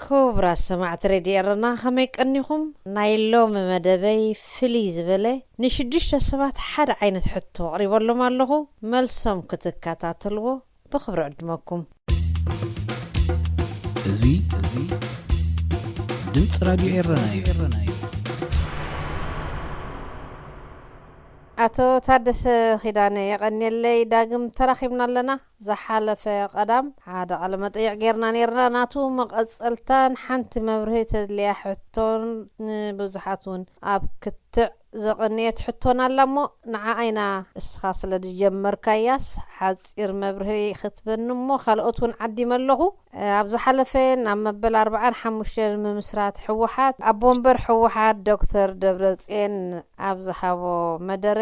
ክቡራት ሰማዕቲ ሬድዮ ኤረና፣ ከመይ ቀኒኹም? ናይ ሎሚ መደበይ ፍልይ ዝበለ፣ ንሽዱሽተ ሰባት ሓደ ዓይነት ሕቶ ኣቕሪበሎም ኣለኹ። መልሶም ክትከታተልዎ ብኽብሪ ዕድመኩም። እዚ፣ እዚ ድምፂ ራድዮ ኤረና እዩ። ኣቶ ታደሰ ኪዳነ፣ የቐንየለይ፣ ዳግም ተራኺብና ኣለና። ዝሓለፈ ቀዳም ሓደ ቃለ መጠይቕ ጌርና ኔርና። ናቱ መቐጸልታን ሓንቲ መብርሂ ተድልያ ሕቶን ንብዙሓት እውን ኣብ ክትዕ ዘቐንየት ሕቶን ኣላ እሞ፣ ንዓኣ ኢና እስኻ ስለ ዝጀመርካያስ ሓጺር መብርሂ ክትበኒ እሞ፣ ካልኦት እውን ዓዲመ ኣለኹ። ኣብ ዝሓለፈ ናብ መበል ኣርብዓን ሓሙሽተን ምምስራት ህወሓት፣ ኣቦ ወንበር ህወሓት ዶክተር ደብረጽዮን ኣብ ዝሃቦ መደረ፣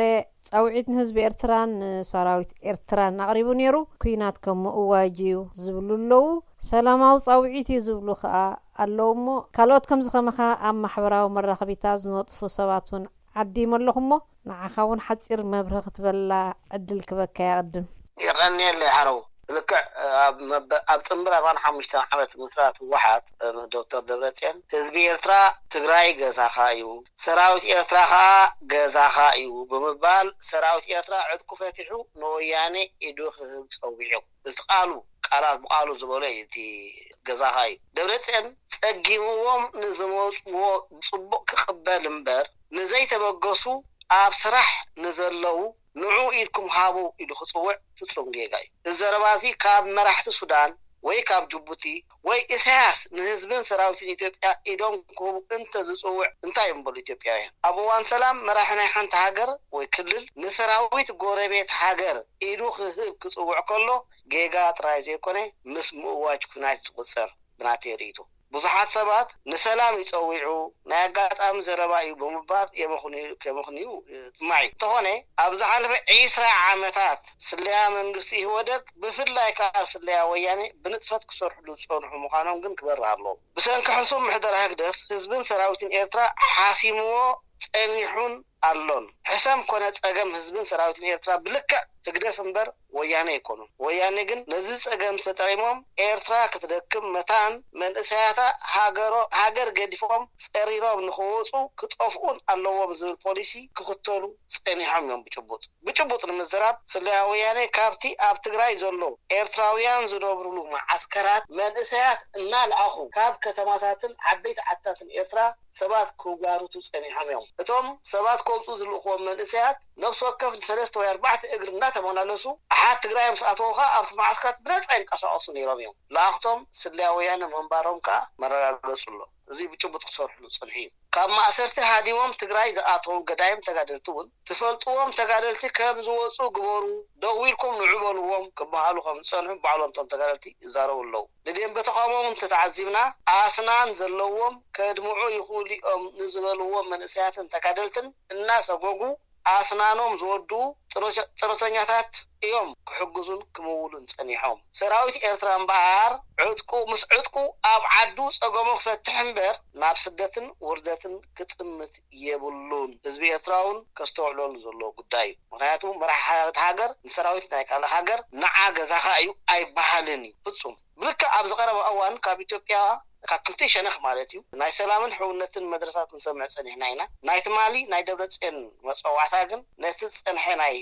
ጻውዒት ንህዝቢ ኤርትራን ንሰራዊት ኤርትራን ኣቕሪቡ ነይሩ። ኲናት ከም ምእዋጅ እዩ ዝብሉ ኣለዉ። ሰላማዊ ጻውዒት እዩ ዝብሉ ከኣ ኣለዉ እሞ፣ ካልኦት ከምዚ ከማኻ ኣብ ማሕበራዊ መራኸቢታት ዝነጥፉ ሰባት እውን ዓዲመ ኣለኹ እሞ፣ ንዓኻ እውን ሓጺር መብርሂ ክትበላ ዕድል ክበካ ይቕድም። የቐንየለይ ሓረው። ልክዕ ኣብ መበ-፣ ኣብ ጽንብር ኣርባዓን ሓሙሽተን ዓመት ምስራት ህወሓት፣ እ፣ ዶክተር ደብረጽዮን፣ "ህዝቢ ኤርትራ ትግራይ ገዛኻ እዩ፣ ሰራዊት ኤርትራ ኸኣ ገዛኻ እዩ" ብምባል፣ ሰራዊት ኤርትራ ዕጥቁ ፈቲሑ ንወያኔ ኢዱ ክህብ ጸዊዑ። እቲ ቃሉ፣ ቃላት ብቃሉ ዝበሎ እዩ፣ እቲ ገዛኻ እዩ። ደብረጽዮን ጸጊምዎም ንዝመጽዎ ብጽቡቕ ክቕበል እምበር፣ ንዘይተበገሱ፣ ኣብ ስራሕ ንዘለዉ፣ "ንዑ ኢድኩም ሃቡ" ኢሉ ክጽውዕ ፍጹም ጌጋ እዩ። እዚ ዘረባ እዚ ካብ መራሕቲ ሱዳን ወይ ካብ ጅቡቲ ወይ ኢሳያስ ንህዝብን ሰራዊትን ኢትዮጵያ ኢዶም ክህቡ እንተ ዝጽውዕ፣ እንታይ እዮም በሉ ኢትዮጵያውያን? ኣብ እዋን ሰላም መራሒ ናይ ሓንቲ ሃገር ወይ ክልል ንሰራዊት ጎረቤት ሃገር ኢዱ ክህብ ክጽውዕ ከሎ፣ ጌጋ ጥራይ ዘይኮነ፣ ምስ ምእዋጅ ኲናት ዝቑጸር፣ ብናተይ ርእይቶ። ብዙሓት ሰባት ንሰላም እዩ ጸዊዑ፣ ናይ ኣጋጣሚ ዘረባ እዩ ብምባል የመኽንዩ፣ የመኽንዩ፣ እ፣ ጥማዕ እዩ። እንተኾነ፣ ኣብ ዝሓለፈ ዒስራ ዓመታት ስለያ መንግስቲ ኢህወደግ፣ ብፍላይ ከኣ ስለያ ወያኔ ብንጥፈት ክሰርሕሉ ዝጸንሑ ምዃኖም ግን ክበርህ ኣለዎ። ብሰንኪ ሕሱም ምሕደራ ህግደፍ፣ ህዝብን ሰራዊትን ኤርትራ ሓሲምዎ ጸኒሑን ኣሎን። ሕሰም ኮነ ጸገም ህዝብን ሰራዊትን ኤርትራ ብልክዕ ህግደፍ እምበር ወያነ ኣይኮኑን። ወያነ ግን ነዚ ጸገም ተጠቒሞም ኤርትራ ክትደክም መታን መንእሰያታ ሃገሮ-፣ ሃገር ገዲፎም ጸሪሮም ንኽወጹ ክጠፍኡን ኣለዎም ዝብል ፖሊሲ ክኽተሉ ጸኒሖም እዮም። ብጭቡጥ፣ ብጭቡጥ ንምዝራብ ስለያ ወያነ ካብቲ ኣብ ትግራይ ዘሎ ኤርትራውያን ዝነብሩሉ መዓስከራት መንእሰያት እናልኣኹ ካብ ከተማታትን ዓበይቲ ዓድታትን ኤርትራ ሰባት ክዋርቱ ጸኒሖም እዮም። እቶም ሰባት ከውጹ ዝልእኽዎም መንእሰያት ነፍሲ ወከፍ ንሰለስተ ወይ ኣርባዕተ እግሪ እናተመላለሱ ኣሓት ትግራይ ምስ ኣተዉ ኸኣ ኣብቲ መዓስከራት ብነጻ ይንቀሳቐሱ ነይሮም እዮም። ለኣኽቶም ስለያ ወያነ ምንባሮም ከኣ መረጋገጹ ኣሎ። እዚ ብጭቡጥ ክሰርሕሉ ዝጸንሑ እዩ። ካብ ማእሰርቲ ሃዲሞም ትግራይ ዝኣተዉ ገዳይም ተጋደልቲ እውን ትፈልጥዎም ተጋደልቲ ከም ዝወጹ ግበሩ፣ ደው ኢልኩም ንዑ በልዎም ክበሃሉ ከም ዝጸንሑ ባዕሎም እቶም ተጋደልቲ ይዛረቡ ኣለዉ። ንደንበ ተቓውሞ እውን እንተተዓዚብና፣ ኣስናን ዘለዎም ከድምዑ ይኽእሉ እዮም ንዝበልዎም መንእሰያትን ተጋደልትን እናሰጎጉ ኣስናኖም ዝወድኡ ጥረተ-፣ ጥረተኛታት እዮም ክሕግዙን ክምውሉን ጸኒሖም። ሰራዊት ኤርትራ እምበኣር ዕጥቁ፣ ምስ ዕጥቁ ኣብ ዓዱ ጸገሙ ክፈትሕ እምበር ናብ ስደትን ውርደትን ክጥምት የብሉን። ህዝቢ ኤርትራ እውን ከስተውዕለሉ ዘለዎ ጉዳይ እዩ። ምኽንያቱ መራሒ ሃ-፣ ሃገር ንሰራዊት ናይ ካልእ ሃገር ንዓ ገዛኻ እዩ ኣይበሃልን እዩ ፍጹም። ብልክዕ ኣብዚ ቀረባ እዋን ካብ ኢትዮጵያ፣ ካብ ክልቲኡ ሸነኽ ማለት እዩ፣ ናይ ሰላምን ሕውነትን መድረታት ክንሰምዕ ጸኒሕና ኢና። ናይ ትማሊ ናይ ደብረጽዮን መጸዋዕታ ግን ነቲ ዝጸንሐ ናይ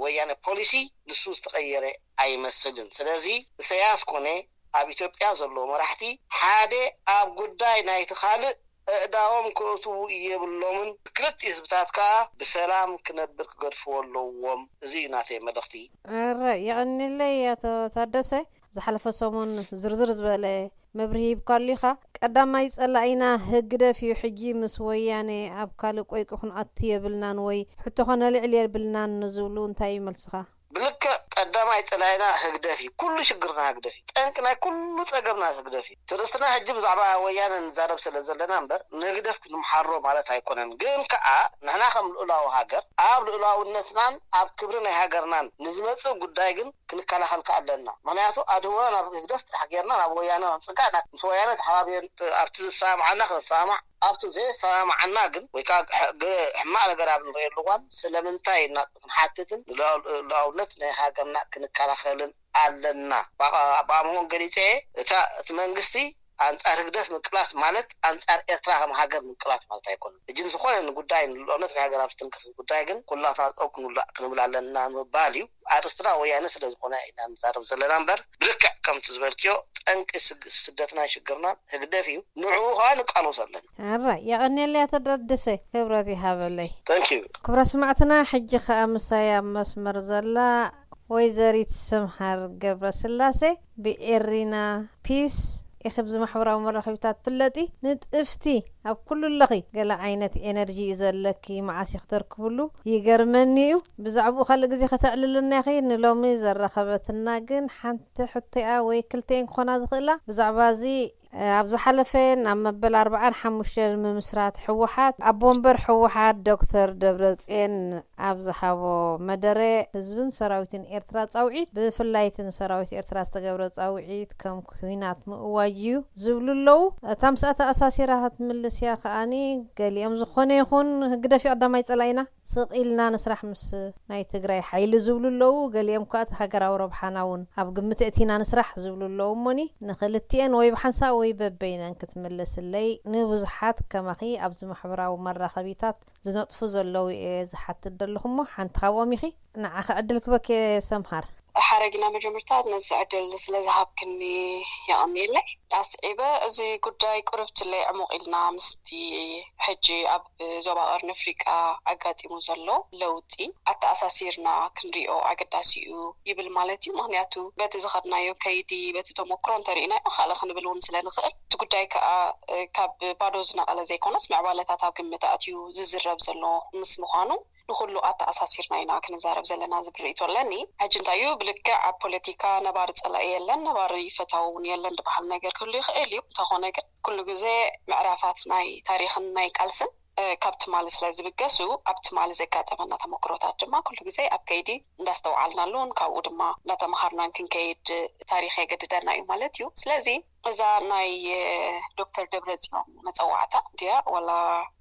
ወያነ ፖሊሲ ንሱ ዝተቐየረ ኣይመስልን። ስለዚ ኢሳያስ ኮነ ኣብ ኢትዮጵያ ዘለዉ መራሕቲ ሓደ ኣብ ጉዳይ ናይቲ ካልእ ኣእዳዎም ከእትዉ የብሎምን። ክልቲኡ ህዝብታት ከኣ ብሰላም ክነብር ክገድፍዎ ኣለዎም። እዚ እዩ ናተይ መልእኽቲ። ኣረ፣ የቐንየለይ ኣቶ ታደሰ። ዝሓለፈ ሰሙን ዝርዝር ዝበለ መብርሂ ሂብካሉ ኢኻ። ቀዳማይ ጸላኢና ህግደፍ እዩ። ሕጂ ምስ ወያነ ኣብ ካልእ ቆይቂ ክንኣቱ የብልናን ወይ ሕቶ ከነልዕል የብልናን ንዝብሉ እንታይ እዩ መልስኻ? ብልክዕ ቀዳማይ ጸላኢና ህግደፍ እዩ። ኩሉ ሽግርና ህግደፍ እዩ። ጠንቂ ናይ ኩሉ ጸገምና ህግደፍ እዩ። ትርእስትና ሕጂ ብዛዕባ ወያነ ንዛረብ ስለ ዘለና እምበር፣ ንህግደፍ ክንምሓሮ ማለት ኣይኮነን። ግን ከኣ ንሕና ከም ልኡላዊ ሃገር፣ ኣብ ልኡላውነትናን ኣብ ክብሪ ናይ ሃገርናን ንዝመጽእ ጉዳይ ግን ክንከላኸል ከኣ ኣለና። ምኽንያቱ ኣድህቦና ናብ ህግደፍ ጥራሕ ጌርና ናብ ወያነ ከምጽእ ከኣ፣ ምስ ወያነ ተሓባቢር ኣብቲ ዝሰማማዓና ክንሰማማዕ፣ ኣብቲ ዘይሰማማዓና ግን ወይ ከኣ ሕ-፣ ግ-፣ ሕማቕ ነገር ኣብ ንርእየሉ እዋን ስለምንታይ እና ክንሓትትን ንልኡላውነት ናይ ሃገርና ክንከላኸልን ኣለና። ብኣ-፣ ብኣምሆን ገሊጸ እታ፣ እቲ መንግስቲ ኣንጻር ህግደፍ ምቅላስ ማለት ኣንጻር ኤርትራ ከም ሃገር ምቅላስ ማለት ኣይኮነን። ሕጂ ዝኾነ ንጉዳይ ንልኦነት ናይ ሃገር ኣብ ዝትንክፍ ጉዳይ ግን ኩላትና ጸው ክንውላዕ ክንብል ኣለና ምባል እዩ። ኣርእስትና ወያነ ስለ ዝኾነ ኢና ንዛረብ ዘለና እምበር፣ ብልክዕ ከምቲ ዝበልክዮ ጠንቂ ስግ- ስደትናን ሽግርናን ህግደፍ እዩ። ንዕኡ ከዓ ንቃለሶ ኣለና። ኣራይ የቐንየለይ ኣቶ ደደሰ፣ ክብረት ይሃበለይ። Thank you። ክብረ ስማዕትና ሕጂ ከዓ ምሳይ ኣብ መስመር ዘላ ወይዘሪት ስምሃር ገብረስላሴ ብኤሪና ፒስ ኢኺ ብዚ ማሕበራዊ መራኸቢታት ትፍለጢ። ንጥፍቲ ኣብ ኩሉ ኣለኺ። ገለ ዓይነት ኤነርጂ እዩ ዘለኪ፣ መዓስ ኢኺ ተርክብሉ ይገርመኒ እዩ። ብዛዕባኡ ካልእ ግዜ ከተዕልልና ኢኺ። ንሎሚ ዘራኸበትና ግን ሓንቲ ሕቶኣ ወይ ክልተኤን ክኾና ዝኽእላ ብዛዕባ እዚ ኣብ ዝሓለፈ ናብ መበል ኣርባዓን ሓሙሽተን ምምስራት ህወሓት ኣቦ ወንበር ህወሓት ዶክተር ደብረፅዮን ኣብ ዝሃቦ መደረ ህዝብን ሰራዊትን ኤርትራ ፃውዒት ብፍላይ እቲ ንሰራዊት ኤርትራ ዝተገብረ ፃውዒት ከም ኩናት ምእዋጅ እዩ ዝብሉ ኣለዉ። እታ ምስኣ ተኣሳሲራ ክትምልስ እያ ከኣኒ ገሊኦም ዝኾነ ይኹን ህግደፍ እዩ ቀዳማይ ፀላኢና ስቕ ኢልና ንስራሕ ምስ ናይ ትግራይ ሓይሊ ዝብሉ ኣለዉ። ገሊኦም ከኣ እቲ ሃገራዊ ረብሓና እውን ኣብ ግምት እቲና ንስራሕ ዝብሉ ኣለዉ። እሞኒ ንኽልቲኤን ወይ ብሓንሳእ ወይ በበይነን ክትምልስለይ ንብዙሓት ከማኺ ኣብዚ ማሕበራዊ መራኸቢታት ዝነጥፉ ዘለዉ እየ ዝሓትት ዘለኹ እሞ ሓንቲ ካብኦም ኢኺ። ንዓኺ ዕድል ክበክ እየ ሰምሃር። ሓረጊና መጀመርታ ነዚ ዕድል ስለ ዝሃብክኒ የቐንየለይ። ኣስዒበ እዚ ጉዳይ ቁርብትለይ ዕሙቕ ኢልና ምስቲ ሕጂ ኣብ ዞባ ቀርኒ ኣፍሪቃ ኣጋጢሙ ዘሎ ለውጢ ኣተኣሳሲርና ክንሪኦ ኣገዳሲ እዩ ይብል ማለት እዩ። ምክንያቱ በቲ ዝኸድናዮ ከይዲ በቲ ተሞክሮ እንተሪእናዮ ካልእ ክንብል እውን ስለ ንኽእል እቲ ጉዳይ ከዓ ካብ ባዶ ዝነቐለ ዘይኮነስ ምዕባለታት ኣብ ግምት ኣትዩ ዝዝረብ ዘሎ ምስ ምዃኑ ንኹሉ ኣተኣሳሲርና ኢና ክንዛረብ ዘለና ዝብል ርእይቶ ኣለኒ። ሕጂ እንታይ እዩ ብልክዕ ኣብ ፖለቲካ ነባሪ ጸላኢ የለን ነባሪ ፈታዊ እውን የለን ዝበሃል ነገር ክህሉ ይኽእል እዩ። እንተኾነ ግን ኩሉ ግዜ ምዕራፋት ናይ ታሪኽን ናይ ቃልስን ካብ ትማሊ ስለ ዝብገሱ ኣብ ትማሊ ዘጋጠመና ተመክሮታት ድማ ኩሉ ግዜ ኣብ ከይዲ እንዳስተውዓልናሉን ካብኡ ድማ እንዳተምሃርናን ክንከይድ ታሪኽ የገድደና እዩ ማለት እዩ። ስለዚ እዛ ናይ ዶክተር ደብረፅዮን መፀዋዕታ ድያ ዋላ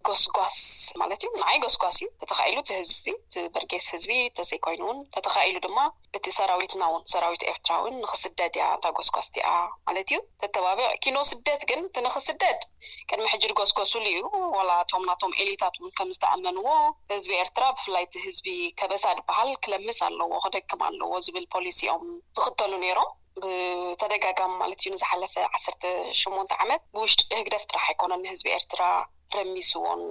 ጎስጓስ ማለት እዩ። ንዓይ ጎስጓስ እዩ ተተኻኢሉ እቲ ህዝቢ እቲ በርጌስ ህዝቢ ተዘይኮይኑ እውን ተተኻኢሉ ድማ እቲ ሰራዊትና እውን ሰራዊት ኤርትራ እውን ንክስደድ እያ እታ ጎስጓስ እቲኣ ማለት እዩ። ተተባብዕ ኪኖ ስደት ግን እቲ ንክስደድ ቅድሚ ሕጂ ዝጎስጎስሉ እዩ። ዋላ እቶም ናቶም ኤሊታት እውን ከም ዝተኣመንዎ ህዝቢ ኤርትራ ብፍላይ እቲ ህዝቢ ከበሳ ዝበሃል ክለምስ ኣለዎ ክደክም ኣለዎ ዝብል ፖሊሲ እዮም ዝኽተሉ ነይሮም። ብተደጋጋሚ ማለት እዩ ንዝሓለፈ ዓሰርተ ሸሞንተ ዓመት ብውሽጢ ህግደፍ ጥራሕ ኣይኮነን ንህዝቢ ኤርትራ ረሚስዎን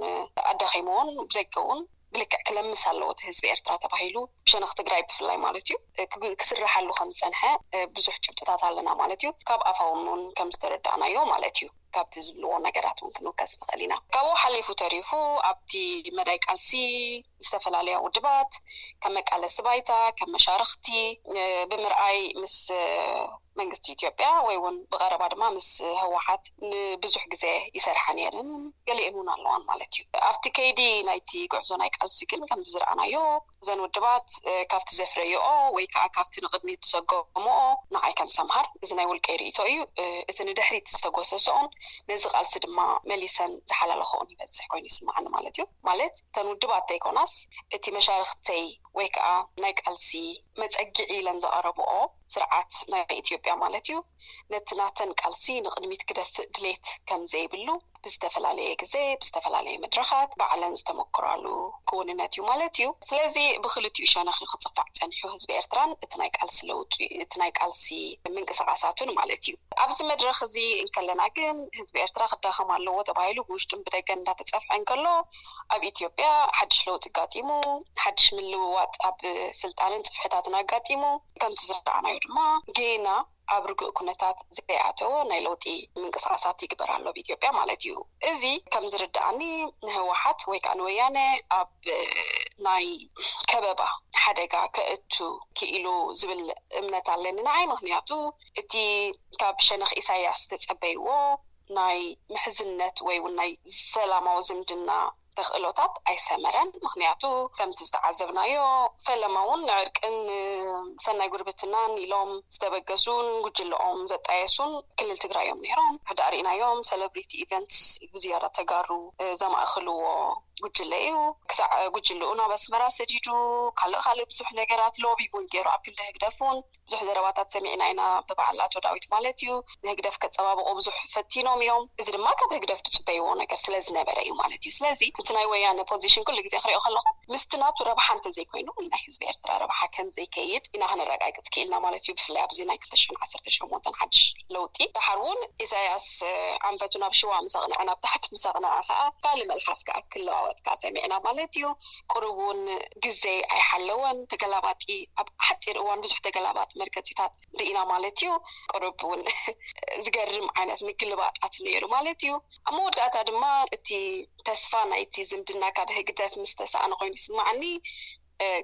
ኣዳኺምዎን ብደገ እውን ብልክዕ ክለምስ ኣለዎ እቲ ህዝቢ ኤርትራ ተባሂሉ ብሸነኽ ትግራይ ብፍላይ ማለት እዩ ክስርሓሉ ከም ዝፀንሐ ብዙሕ ጭብጥታት ኣለና ማለት እዩ። ካብ ኣፋውኑን ከም ዝተረዳእናዮ ማለት እዩ። ካብቲ ዝብልዎ ነገራት እውን ክንውከስ ንኽእል ኢና። ካብኡ ሓሊፉ ተሪፉ ኣብቲ መዳይ ቃልሲ ዝተፈላለያ ውድባት ከም መቃለሲ ባይታ ከም መሻርኽቲ ብምርኣይ ምስ መንግስቲ ኢትዮጵያ ወይ እውን ብቐረባ ድማ ምስ ህወሓት ንብዙሕ ግዜ ይሰርሓ ነይረን ገሊኤን እውን ኣለዋን ማለት እዩ። ኣብቲ ከይዲ ናይቲ ጉዕዞ ናይ ቃልሲ ግን ከምቲ ዝረኣናዮ እዘን ውድባት ካብቲ ዘፍረይኦ ወይ ከዓ ካብቲ ንቕድሚት ዝሰገምኦ ንዓይ ከም ሰምሃር እዚ ናይ ውልቀይ ርእይቶ እዩ። እቲ ንድሕሪት ዝተጎሰሰኦን ነዚ ቃልሲ ድማ መሊሰን ዝሓላለኸኦን ይበዝሕ ኮይኑ ይስምዓኒ ማለት እዩ። ማለት እተን ውድባት ዘይኮናስ እቲ መሻርኽተይ ወይ ከዓ ናይ ቃልሲ መፀግዒ ኢለን ዘቐረብኦ ስርዓት ናይ ኢትዮጵያ ማለት እዩ ነቲ ናተን ቃልሲ ንቕድሚት ክደፍእ ድሌት ከም ዘይብሉ ብዝተፈላለየ ግዜ ብዝተፈላለየ መድረኻት ባዕለን ዝተመክራሉ ክውንነት እዩ ማለት እዩ። ስለዚ ብክልቲኡ ሸነኽ እዩ ክፅፋዕ ፀኒሑ ህዝቢ ኤርትራን እቲ ናይ ቃልሲ ለውጢ እቲ ናይ ቃልሲ ምንቅስቃሳቱን ማለት እዩ። ኣብዚ መድረኽ እዚ እንከለና ግን ህዝቢ ኤርትራ ክዳኸም ኣለዎ ተባሂሉ ብውሽጥን ብደገን እንዳተፀፍዐ እንከሎ ኣብ ኢትዮጵያ ሓድሽ ለውጢ ኣጋጢሙ ሓድሽ ምልውዋጥ ኣብ ስልጣንን ፅፍሕታትን ኣጋጢሙ ከምቲ ዝረኣናዮ ድማ ጌና ኣብ ርጉእ ኩነታት ዘይኣተወ ናይ ለውጢ ምንቅስቃሳት ይግበር ኣሎ ኣብ ኢትዮጵያ ማለት እዩ። እዚ ከም ዝርድኣኒ ንህወሓት ወይ ከዓ ንወያነ ኣብ ናይ ከበባ ሓደጋ ከእቱ ክኢሉ ዝብል እምነት ኣለኒ ንዓይ። ምክንያቱ እቲ ካብ ሸነኽ ኢሳያስ ዝተፀበይዎ ናይ ምሕዝነት ወይ እውን ናይ ሰላማዊ ዝምድና ተኽእሎታት ኣይሰመረን። ምክንያቱ ከምቲ ዝተዓዘብናዮ ፈለማ እውን ንዕርቅን ሰናይ ጉርብትናን ኢሎም ዝተበገሱን ጉጅለኦም ዘጣየሱን ክልል ትግራይ እዮም ነይሮም። ሕዳ ርኢናዮም ሰለብሪቲ ኢቨንትስ ብዝያዳ ተጋሩ ዘማእኽልዎ ጉጅለ እዩ። ክሳዕ ጉጅልኡ ናብ ኣስመራ ሰዲዱ፣ ካልእ ካልእ ብዙሕ ነገራት ሎቢ እውን ገይሩ ኣብ ክንዲ ህግደፍ እውን ብዙሕ ዘረባታት ሰሚዕና ኢና፣ ብበዓል ኣቶ ዳዊት ማለት እዩ። ንህግደፍ ከጸባብቑ ብዙሕ ፈቲኖም እዮም። እዚ ድማ ካብ ህግደፍ ዝጽበይዎ ነገር ስለ ዝነበረ እዩ ማለት እዩ። ስለዚ እቲ ናይ ወያነ ፖዚሽን ኩሉ ግዜ ክሪኦ ከለኹ ምስቲ ናቱ ረብሓ እንተዘይኮይኑ፣ ናይ ህዝቢ ኤርትራ ረብሓ ከም ዘይከይድ ኢና ክንረጋግጽ ክኢልና ማለት እዩ። ብፍላይ ኣብዚ ናይ ክልተ ሽሕን ዓሰርተ ሸሞንተን ሓድሽ ለውጢ። ደሓር እውን ኢሳያስ ኣንፈቱ ናብ ሽዋ ምስ ኣቕንዐ፣ ናብ ታሕቲ ምስ ኣቕንዐ ከኣ ካልእ መልሓስ ከኣ ክለዋወጥ ከኣ ሰሚዕና ማለት እዩ። ቅሩብ እውን ግዜ ኣይሓለወን፣ ተገላባጢ፣ ኣብ ሓጺር እዋን ብዙሕ ተገላባጢ መርገጺታት ርኢና ማለት እዩ። ቅሩብ እውን ዝገርም ዓይነት ምግልባጣት ነይሩ ማለት እዩ። ኣብ መወዳእታ ድማ እቲ ተስፋ ናይቲ ዝምድና ካብ ህግደፍ ምስ ተሳእነ ኮይኑ ይስምዓኒ።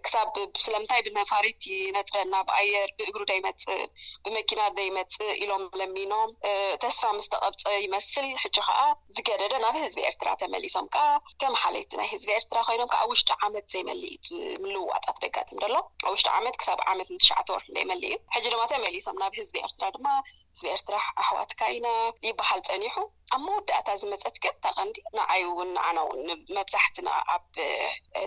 ክሳብ ስለምንታይ ብነፋሪት ይነጥረና፣ ብኣየር ብእግሩ ደይመጽእ፣ ብመኪና ደይመጽእ ኢሎም ለሚኖም፣ ተስፋ ምስ ተቐብጸ ይመስል። ሕጂ ከኣ ዝገደደ ናብ ህዝቢ ኤርትራ ተመሊሶም ከኣ ከም ሓለይቲ ናይ ህዝቢ ኤርትራ ኮይኖም ከኣ ውሽጢ ዓመት ዘይመልእ ምልውዋጣት ደጋጥም ደሎ። ኣብ ውሽጢ ዓመት ክሳብ ዓመት ንትሽዓተ ወርሒ ደይመልእ እዩ። ሕጂ ድማ ተመሊሶም ናብ ህዝቢ ኤርትራ ድማ ህዝቢ ኤርትራ ኣሕዋትካ ኢና ይበሃል ጸኒሑ። ኣብ መወዳእታ ዝመጸት ግን እታ ቀንዲ ንዓይ እውን ንዓና እውን መብዛሕትና ኣብ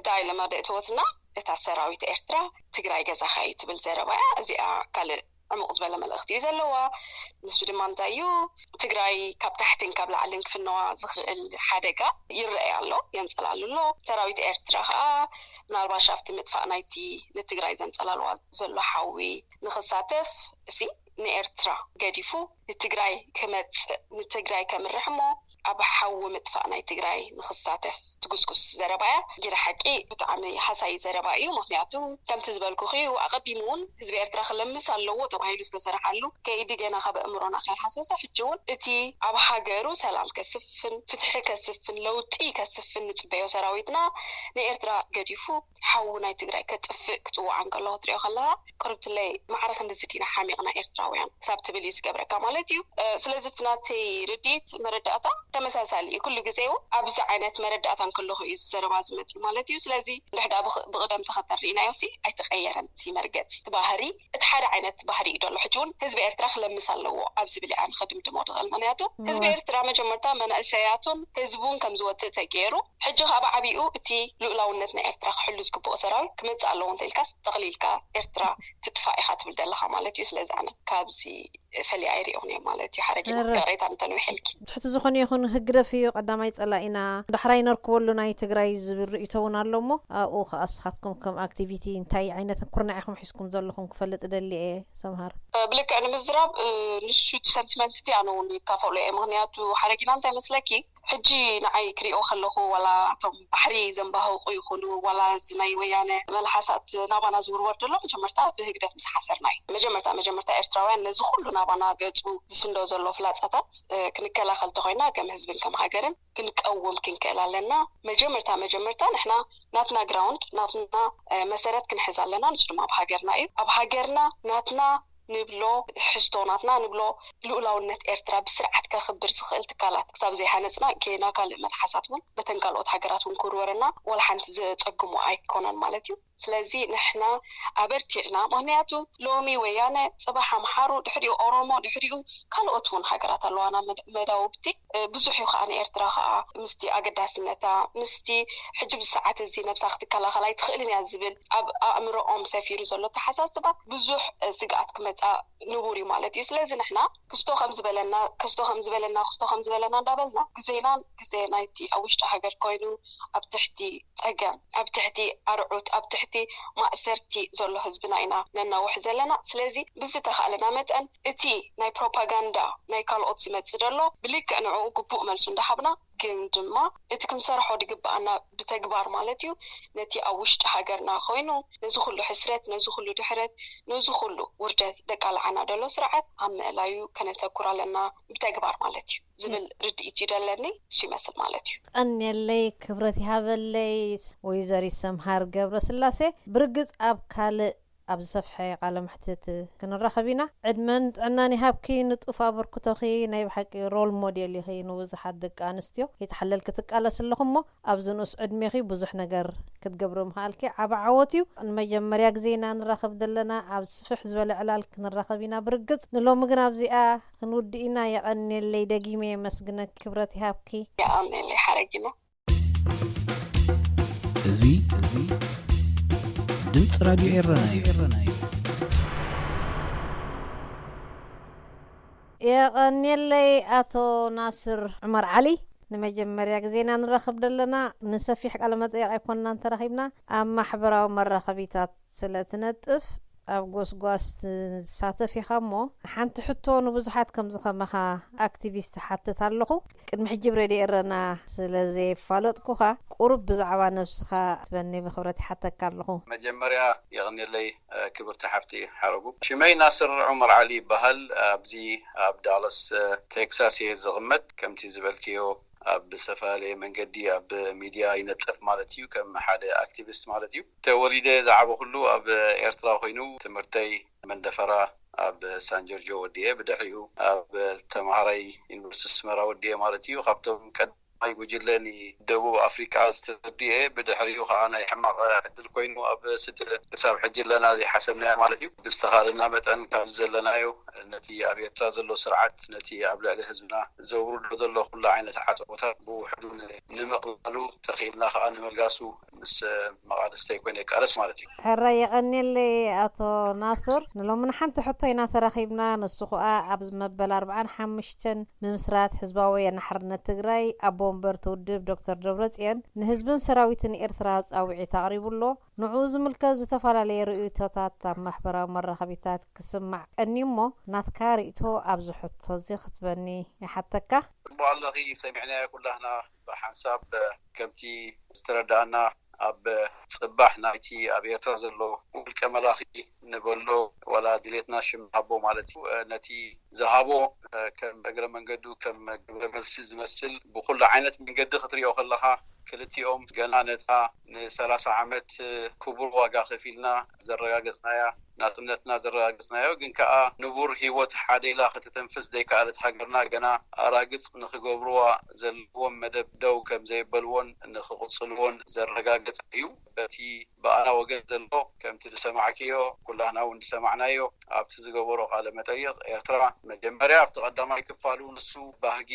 ዳይለማ ደእተወትና እታ ሰራዊት ኤርትራ ትግራይ ገዛኻ እዩ ትብል ዘረባ እያ። እዚኣ ካልእ ዕሙቕ ዝበለ መልእኽቲ እዩ ዘለዋ። ንሱ ድማ እንታይ እዩ? ትግራይ ካብ ታሕትን ካብ ላዕልን ክፍነዋ ዝኽእል ሓደጋ ይረኣይ ኣሎ፣ የንጸላሉ ኣሎ። ሰራዊት ኤርትራ ከዓ ምናልባሽ ኣብቲ ምጥፋእ ናይቲ ንትግራይ ዘንጸላልዋ ዘሎ ሓዊ ንኽሳተፍ እሲ ንኤርትራ ገዲፉ ንትግራይ ክመጽእ ንትግራይ ከምርሕ እሞ ኣብ ሓዊ ምጥፋእ ናይ ትግራይ ንኽሳተፍ ትጉስጉስ ዘረባ እያ። ጊደ ሓቂ ብጣዕሚ ሃሳይ ዘረባ እዩ። ምክንያቱ ከምቲ ዝበልኩኺ ኣቐዲሙ እውን ህዝቢ ኤርትራ ክለምስ ኣለዎ ተባሂሉ ዝተሰርሓሉ ከይዲ ገና ካብ ኣእምሮና ከይሃሰሰ ሕጂ እውን እቲ ኣብ ሃገሩ ሰላም ከስፍን ፍትሒ ከስፍን ለውጢ ከስፍን ንጽበዮ ሰራዊትና ንኤርትራ ገዲፉ ሓዊ ናይ ትግራይ ከጥፍእ ክጽዋዕ እንከሎ ክትሪኦ ከለኻ ቅርብትለይ ማዕረ ክንድዚ ዲና ሓሚቕና ኤርትራውያን ክሳብ ትብል እዩ ዝገብረካ ማለት እዩ። ስለዚ እቲ ናተይ ርድኢት መረዳእታ ተመሳሳሊ እዩ። ኩሉ ግዜ እውን ኣብዚ ዓይነት መረዳእታ እንከለኹ እዩ ዘረባ ዝመፅእ ማለት እዩ። ስለዚ እንድሕዳ ብቕደም ተኸተል ርኢናዮ ሲ ኣይተቀየረን እቲ መርገፂ እቲ ባህሪ እቲ ሓደ ዓይነት ባህሪ እዩ ዘሎ። ሕጂ እውን ህዝቢ ኤርትራ ክለምስ ኣለዎ ኣብ ዝብል እያ ንኸድምድሞ ድኽእል። ምክንያቱ ህዝቢ ኤርትራ መጀመርታ መናእሰያቱን ህዝቡን ከም ዝወፅእ ተገይሩ ሕጂ ካብ ዓቢኡ እቲ ልኡላውነት ናይ ኤርትራ ክሕሉ ዝግብኦ ሰራዊት ክመፅእ ኣለዎ እንተኢልካስ ጠቕሊልካ ኤርትራ ትጥፋእ ኢኻ ትብል ዘለኻ ማለት እዩ። ስለዚ ኣነ ካብዚ ፈሊያ ኣይሪኦን እየ ማለት እዩ። ሓረጊ ይቕሬታ እንተንዊሐልኪ። ትሕቲ ዝኾነ ይኹን ህግደፍ እዩ ቀዳማይ ጸላኢና፣ ዳሕራይ ነርክበሉ ናይ ትግራይ ዝብል ርእይቶ እውን ኣሎ እሞ ኣብኡ ከኣ ንስኻትኩም ከም ኣክቲቪቲ እንታይ ዓይነት ኩርናዕ ኢኹም ሒዝኩም ዘለኹም ክፈልጥ ደሊ እየ። ሰምሃር። ብልክዕ ንምዝራብ ንሱ እቲ ሰንቲመንት እቲ ኣነ እውን ይካፈሉ እየ። ምክንያቱ ሓረጊና እንታይ መስለኪ ሕጂ ንዓይ ክሪኦ ከለኹ ዋላ እቶም ባሕሪ ዘንባህቑ ይኹኑ ዋላ እዚ ናይ ወያነ መልሓሳት ናባና ዝውርወር ዘሎ መጀመርታ ብህግደፍ ምስ ሓሰርና እዩ። መጀመርታ መጀመርታ ኤርትራውያን ነዚ ኩሉ ናባና ገጹ ዝስንዶ ዘሎ ፍላጻታት ክንከላኸል ተኾይና ከም ህዝብን ከም ሃገርን ክንቀውም ክንክእል ኣለና። መጀመርታ መጀመርታ ንሕና ናትና ግራውንድ ናትና መሰረት ክንሕዝ ኣለና። ንሱ ድማ ኣብ ሃገርና እዩ። ኣብ ሃገርና ናትና ንብሎ ትሕዝቶ ናትና ንብሎ ልኡላውነት ኤርትራ ብስርዓት ከኽብር ዝኽእል ትካላት ክሳብ ዘይሃነፅና ጌና ካልእ መልሓሳት እውን በተን ካልኦት ሃገራት እውን ክውርወረና ዋላ ሓንቲ ዘፀግሙ ኣይኮነን ማለት እዩ። ስለዚ ንሕና ኣበርቲዕና ምክንያቱ ሎሚ ወያነ ፅባሕ ኣምሓሩ ድሕሪኡ ኦሮሞ ድሕሪኡ ካልኦት እውን ሃገራት ኣለዋና መዳውብቲ ብዙሕ እዩ ከዓ ንኤርትራ ከዓ ምስቲ ኣገዳስነታ ምስቲ ሕጂ ብሰዓት እዚ ነብሳ ክትከላኸል ኣይትኽእልን እያ ዝብል ኣብ ኣእምሮኦም ሰፊሩ ዘሎ ተሓሳስባ ብዙሕ ስግኣት ክመፃ ንቡር እዩ ማለት እዩ። ስለዚ ንሕና ክስቶ ከም ዝበለና ክስቶ ከም ዝበለና ክስቶ ከም ዝበለና እንዳበልና ግዜናን ግዜ ናይቲ ኣብ ውሽጢ ሃገር ኮይኑ ኣብ ትሕቲ ፀገም ኣብ ትሕቲ ኣርዑት ኣብ ትሕቲ ማእሰርቲ ዘሎ ህዝብና ኢና ነናውሕ ዘለና። ስለዚ ብዝተኻእለና መጠን እቲ ናይ ፕሮፓጋንዳ ናይ ካልኦት ዝመፅእ ዘሎ ብልክዕ ንዕኡ ግቡእ መልሱ እንዳሃብና ግን ድማ እቲ ክንሰርሖ ዝግበኣና ብተግባር ማለት እዩ ነቲ ኣብ ውሽጢ ሃገርና ኮይኑ ነዚ ኩሉ ሕስረት ነዚ ኩሉ ድሕረት ነዚ ኩሉ ውርደት ደቃልዓና ዘሎ ስርዓት ኣብ ምእላዩ ከነተኩር ኣለና ብተግባር ማለት እዩ ዝብል ርድኢት እዩ ደለኒ። እሱ ይመስል ማለት እዩ። ቀንየለይ ክብረት ይሃበለይ። ወይዘሪት ሰምሃር ገብረስላሴ ብርግጽ ኣብ ካልእ ኣብ ዝሰፍሐ ቃለ መሕትት ክንራኸብ ኢና። ዕድመን ጥዕናን ይሃብኪ። ንጡፍ ኣበርክቶኺ ናይ ብሓቂ ሮል ሞዴል ኢኺ ንብዙሓት ደቂ ኣንስትዮ። ይተሓለልኪ ትቃለሲ ኣለኹ እሞ ኣብዚ ንኡስ ዕድሜኺ ብዙሕ ነገር ክትገብሪ ምኽኣልኪ ዓቢ ዓወት እዩ። ንመጀመርያ ግዜ ኢና ንራኸብ ዘለና። ኣብ ስፍሕ ዝበለ ዕላል ክንራኸብ ኢና ብርግጽ። ንሎሚ ግን ኣብዚኣ ክንውድእ ኢና። የቐንየለይ፣ ደጊመ የመስግነኪ። ክብረት ይሃብኪ። የቐንየለይ ሓረጊና። እዚ፣ እዚ ድምፂ ራዲዮ ኤረና እዩ። የቐንየለይ ኣቶ ናስር ዑመር ዓሊ። ንመጀመርያ ግዜና ንራኸብ ዘለና፣ ንሰፊሕ ቃለ መጠይቕ ኣይኮንናን ተራኺብና። ኣብ ማሕበራዊ መራኸቢታት ስለ ትነጥፍ፣ ኣብ ጎስጓስ ትሳተፍ ኢኻ እሞ፣ ሓንቲ ሕቶ ንብዙሓት ከምዚ ከማኻ ኣክቲቪስት ሓትት ኣለኹ። ቅድሚ ሕጂ ብ ሬድዮ ኤረና ስለ ዘየፋለጥኩኻ፣ ቁሩብ ብዛዕባ ነብስኻ ትበኒ ብኽብረት ይሓተካ ኣለኹ። መጀመርያ የቐንየለይ፣ እ፣ ክብርቲ ሓፍቲ ሓረጉ። ሽመይ ናስር ዑመር ዓሊ ይበሃል። ኣብዚ ኣብ ዳለስ፣ እ፣ ቴክሳስ እየ ዝቕመጥ። ከምቲ ዝበልክዮ፣ ኣብ ዝተፈላለየ መንገዲ ኣብ ሚድያ ይነጥፍ ማለት እዩ፣ ከም ሓደ ኣክቲቪስት ማለት እዩ። ተወሊደ ዝዓበኹሉ ኣብ ኤርትራ ኮይኑ፣ ትምህርተይ መንደፈራ ኣብ ሳን ጆርጆ ወዲኤ፣ ብድሕሪኡ ኣብ ተምሃራይ ዩኒቨርሲቲ ኣስመራ ወዲኤ ማለት እዩ። ካብቶም ቀዳማይ ጉጅለ ንደቡብ ኣፍሪቃ ዝተወድኤ፣ ብድሕሪኡ ከዓ ናይ ሕማቕ ዕድል ኮይኑ ኣብ ስደት ክሳብ ሕጂ ኣለና ዘይሓሰብናዮ ማለት እዩ። ብዝተኻእለና መጠን ካብ ዘለናዮ ነቲ ኣብ ኤርትራ ዘሎ ስርዓት ነቲ ኣብ ልዕሊ ህዝብና ዘውርዶ ዘሎ ኩሉ ዓይነት ዓጸቦታት ብውሕዱ ን-፣ ንምቕላሉ ተኽኢልና ከዓ ንምልጋሱ ምስ መቓልስተይ ኮይነ ይቃለስ ማለት እዩ። ሕራይ የቐንየለይ ኣቶ ናስር። ንሎሚ ንሓንቲ ሕቶ ኢና ተራኺብና። ንሱ ኸኣ ኣብ መበል ኣርብዓን ሓሙሽተን ምምስራት ህዝባዊ ወያነ ሓርነት ትግራይ ኣቦ ወንበር እቲ ውድብ ዶክተር ደብረጽዮን ንህዝብን ሰራዊትን ኤርትራ ጻውዒት ኣቕሪቡ ኣሎ። ንዕኡ ዝምልከት ዝተፈላለየ ርእይቶታት ኣብ ማሕበራዊ መራኸቢታት ክስማዕ ቀንዩ እሞ፣ ናትካ ርእይቶ ኣብዚ ሕቶ እዚ ክትበኒ ይሓተካ። ጽቡቕ ኣለኺ፣ ሰሚዕናዮ ኩላህና ብሓንሳብ። ከምቲ ዝተረዳእና፣ ኣብ ጽባሕ ናይቲ ኣብ ኤርትራ ዘሎ ውልቀ መላኺ ንበሎ ዋላ ድሌትና ሽም ሃቦ ማለት እዩ፣ ነቲ ዝሃቦ ከም እግረ መንገዱ ከም ግብረ መልሲ ዝመስል ብኹሉ ዓይነት መንገዲ ክትሪኦ ከለኻ፣ ክልቲኦም ገና ነታ ንሰላሳ ዓመት ክቡር ዋጋ ከፊልና ዘረጋገጽናያ ናጽነትና ዘረጋገጽናዮ፣ ግን ከኣ ንቡር ህይወት ሓደ ኢላ ከተተንፍስ ዘይከኣለት ሃገርና ገና ኣራግጽ ንኽገብርዋ ዘለዎም መደብ ደው ከም ዘይበልዎን ንኽቕጽልዎን ዘረጋገጸ እዩ። በቲ ብኣና ወገን ዘሎ፣ ከምቲ ዝሰማዕክዮ፣ ኩላህና እውን ዝሰማዕናዮ፣ ኣብቲ ዝገበሮ ቃለ መጠይቕ፣ ኤርትራ መጀመርያ ኣብቲ ቀዳማይ ክፋሉ ንሱ ባህጊ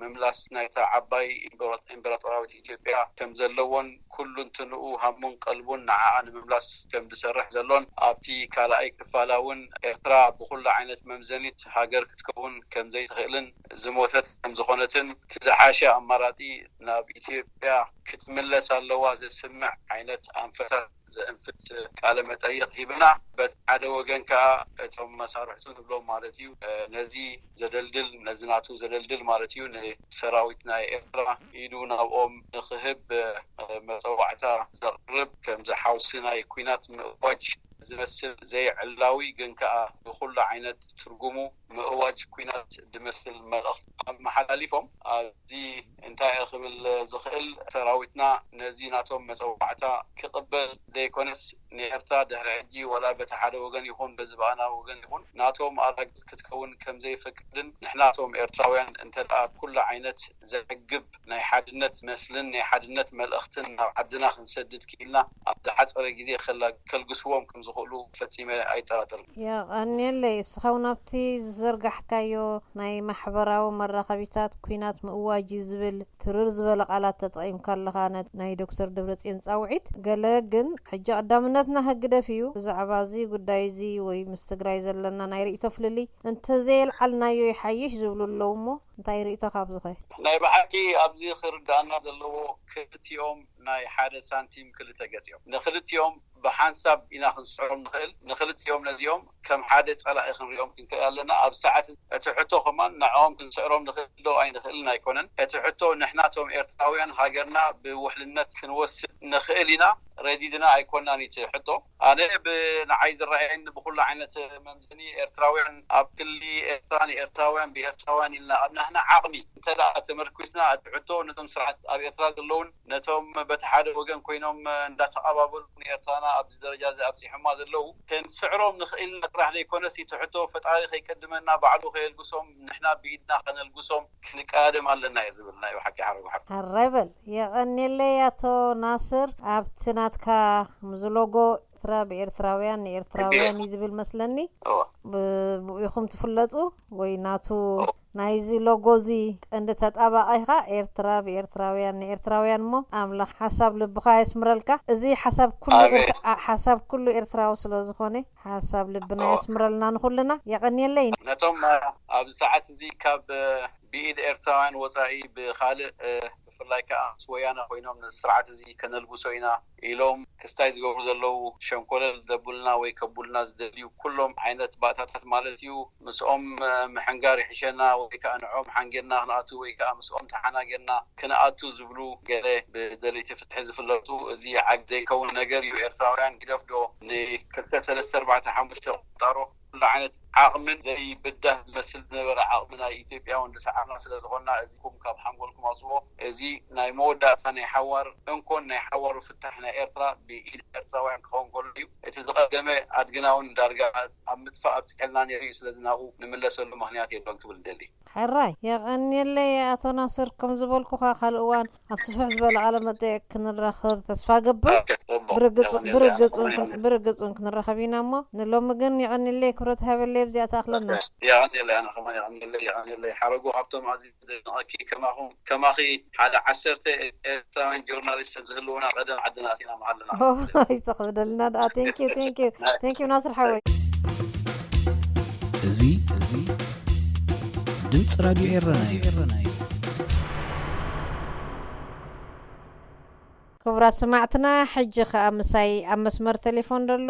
ምምላስ ናይታ ዓባይ ኢምበሮ-፣ ኢምበራጦራዊት ኢትዮጵያ ከም ዘለዎን ኩሉ እንትንኡ ሃሙን ቀልቡን ንዓኣ ንምምላስ ከም ዝሰርሕ ዘሎን ኣብቲ ካልኣይ ክፋላ እውን ኤርትራ ብኹሉ ዓይነት መምዘኒት ሃገር ክትከውን ከም ዘይትኽእልን ዝሞተት ከም ዝኾነትን እቲ ዝሓሸ ኣማራጺ ናብ ኢትዮጵያ ክትምለስ ኣለዋ ዘስምዕ ዓይነት ኣንፈታት ዘእንፍት ቃለ መጠይቕ ሂብና። በቲ ሓደ ወገን ከኣ እቶም መሳርሕቱ ንብሎም ማለት እዩ፣ እ፣ ነዚ ዘደልድል፣ ነዚ ናቱ ዘደልድል ማለት እዩ፣ ንሰራዊት ናይ ኤርትራ ኢዱ ናብኦም ንኽህብ፣ እ፣ መጸዋዕታ ዘቕርብ፣ ከምዚ ሓውሲ ናይ ኲናት ምእዋጅ ዝመስል ዘይዕላዊ ግን ከኣ ብኹሉ ዓይነት ትርጉሙ ምእዋጅ ኲናት ዝመስል መልእኽቲ ኣመሓላሊፎም። ኣብዚ እንታይ እየ ክብል ዝኽእል፣ ሰራዊትና ነዚ ናቶም መጸዋዕታ ክቕበል ዘይኮነስ፣ ንኤርትራ ድሕሪ ሕጂ ዋላ በቲ ሓደ ወገን ይኹን በዚ ብኣና ወገን ይኹን ናቶም ኣራግጽ ክትከውን ከም ዘይፈቅድን፣ ንሕናቶም ኤርትራውያን እንተ ደኣ ኩሉ ዓይነት ዘዕግብ ናይ ሓድነት መስልን ናይ ሓድነት መልእኽትን ናብ ዓድና ክንሰድድ ክኢልና፣ ኣብ ዝሓጸረ ግዜ ከላ-፣ ከልግስዎም ከም ዝኽእሉ ፈጺመ ኣይጠራጠርን። የቐንየለይ። እስኻ እውን ኣብቲ ዝዘርጋሕካዮ ናይ ማሕበራዊ መራኸቢታት፣ ኲናት ምእዋጅ እዩ ዝብል ትርር ዝበለ ቃላት ተጠቒምካ ኣለኻ፣ ነ-፣ ናይ ዶክተር ደብረጽዮን ጻውዒት። ገለ ግን፣ ሕጂ ቀዳምነትና ህግደፍ እዩ፣ ብዛዕባ እዚ ጉዳይ እዚ ወይ ምስ ትግራይ ዘለና ናይ ርእይቶ ፍልልይ እንተዘየልዓልናዮ ይሓይሽ ዝብሉ ኣለዉ እሞ፣ እንታይ ርእይቶኻ ኣብዚ ኸ? ናይ ብሓቂ ኣብዚ ክርዳእና ዘለዎ፣ ክልቲኦም ናይ ሓደ ሳንቲም ክልተ ገጽ እዮም። ንክልቲኦም ብሓንሳብ ኢና ክንስዕሮም ንኽእል። ንክልቲኦም ነዚኦም ከም ሓደ ጸላኢ ክንሪኦም ክንክእል ኣለና። ኣብ ሰዓት እቲ ሕቶ ከማን ንዕኦም ክንስዕሮም ንኽእል ዶ ኣይንኽእልን ኣይኮነን። እቲ ሕቶ ንሕና እቶም ኤርትራውያን ሃገርና ብውሕልነት ክንወስድ ንኽእል ኢና፣ ረዲድና ኣይኮናን እቲ ሕቶ። ኣነ ብንዓይ ዝረኣየኒ ብኹሉ ዓይነት መምዘኒ ኤርትራውያን ኣብ ክሊ ኤርትራ ንኤርትራውያን ብኤርትራውያን ኢልና ኣብ ናህና ዓቕሚ እንተ ደኣ ተመርኩስና እቲ ሕቶ ነቶም ስርዓት ኣብ ኤርትራ ዘለውን ነቶም በቲ ሓደ ወገን ኮይኖም እንዳተቐባበሉ ንኤርትራና ኣብዚ ደረጃ እዚ ኣብጺሖማ ዘለዉ ከንስዕሮም ንኽእል ኢና ጥራሕ ዘይኮነስ እቲ ሕቶ ፈጣሪ ከይቀድመና ባዕሉ ከየልግሶም ንሕና ብኢድና ከነልግሶም ክንቀዳደም ኣለና እየ ዝብል ናይ ብሓቂ ሓረጉ ሓቂ። ሕራይ በል። የቐንየለይ ኣቶ ናስር፣ ኣብቲ ናትካ ምዝሎጎ ኤርትራ ብኤርትራውያን ንኤርትራውያን እዩ ዝብል መስለኒ። እወ ብ- ብኡ ኢኹም ትፍለጡ ወይ ናቱ እወ ናይዚ ሎጎ እዚ ቀንዲ ተጣባቒ ኢኻ? ኤርትራ ብኤርትራውያን ንኤርትራውያን እሞ ኣምላኽ ሓሳብ ልብኻ የስምረልካ። እዚ ሓሳብ ኩሉ ኣሜን። ኤርትራ ሓሳብ ኩሉ ኤርትራዊ ስለ ዝኾነ ሓሳብ ልብና እወ የስምረልና ንኹልና። የቐንየለይ። ነቶም እ፣ ኣብዚ ሰዓት እዚ ካብ እ፣ ብኢድ ኤርትራውያን ወፃኢ ብካልእ እ፣ ብፍላይ ከዓ ምስ ወያነ ኮይኖም ነዚ ስርዓት እዚ ከነልብሶ ኢና ኢሎም ክስታይ ዝገብሩ ዘለዉ፣ ሸንኮለል ዘብሉና ወይ ከብሉና ዝደልዩ ኩሎም ዓይነት ባእታታት ማለት እዩ፣ ምስኦም እ፣ ምሕንጋር ይሕሸና ወይ ከዓ ንዖም ሓንጊርና ክንኣቱ ወይ ከዓ ምስኦም ተሓናጊርና ክንኣቱ ዝብሉ ገለ ብደለይቲ ፍትሒ ዝፍለጡ፣ እዚ ዓግ ዘይከውን ነገር እዩ። ኤርትራውያን ግደፍዶ ንክልተ ሰለስተ ኣርባዕተ ሓሙሽተ ቁጣሮ ኩሉ ዓይነት ዓቕምን ዘይብዳህ ዝመስል ዝነበረ ዓቕሚ ናይ ኢትዮጵያ እውን ዝሰዓርና ስለ ዝኾንና፣ እዚኩም ካብ ሓንጎልኩም ኣውፅዎ። እዚ ናይ መወዳእታ ናይ ሓዋር እንኮን ናይ ሓዋሩ ፍታሕ ናይ ኤርትራ ብኢድ ኤርትራውያን ክኸውን ከሎ እዩ። እቲ ዝቐደመ ኣድግና እውን ዳርጋ ኣብ ምጥፋእ ኣብፅሐልና ነይሩ እዩ። ስለዚ ናብኡ ንምለሰሉ ምኽንያት የሎን ክብል ንደሊ። ሕራይ የቐንየለይ ኣቶ ናስር፣ ከም ዝበልኩኻ ካልእ እዋን ኣብቲ ፍሕ ዝበለ ቃለ መጠየቅ ክንራኸብ ተስፋ ገብር። ኦኬ፣ ጽቡቅ። ብርግጽ የቐንየለይ ብርግጽ እውን ኣነ ክን- ብርግጽ እውን ክንራኸብ ኢና እሞ ንሎሚ ግን የቐንየለይ። ክብረት ሃበለይ ኣብዚኣ ተኣኽለና። የቐንየለይ ኣነ ከማን የቐንየለይ የቐንየለይ ሓረጉ ካብቶም ኣዚ ዘድንቐኪ ከማኹም ከማኺ ሓደ ዓሰርተ ኤርትራውያን ጆርናሊስት ዝህልውና ቀደም ዓድና ኣቲና መሃለና። ይተኽብደልና ደኣ። Thank you, thank you, thank you ናስር ሓወይ። እዚ እዚ ድምፂ ራድዮ ኤረና እዩ። ክቡራት ሰማዕትና፣ ሕጂ ኸኣ ምሳይ ኣብ መስመር ቴሌፎን ዘሎ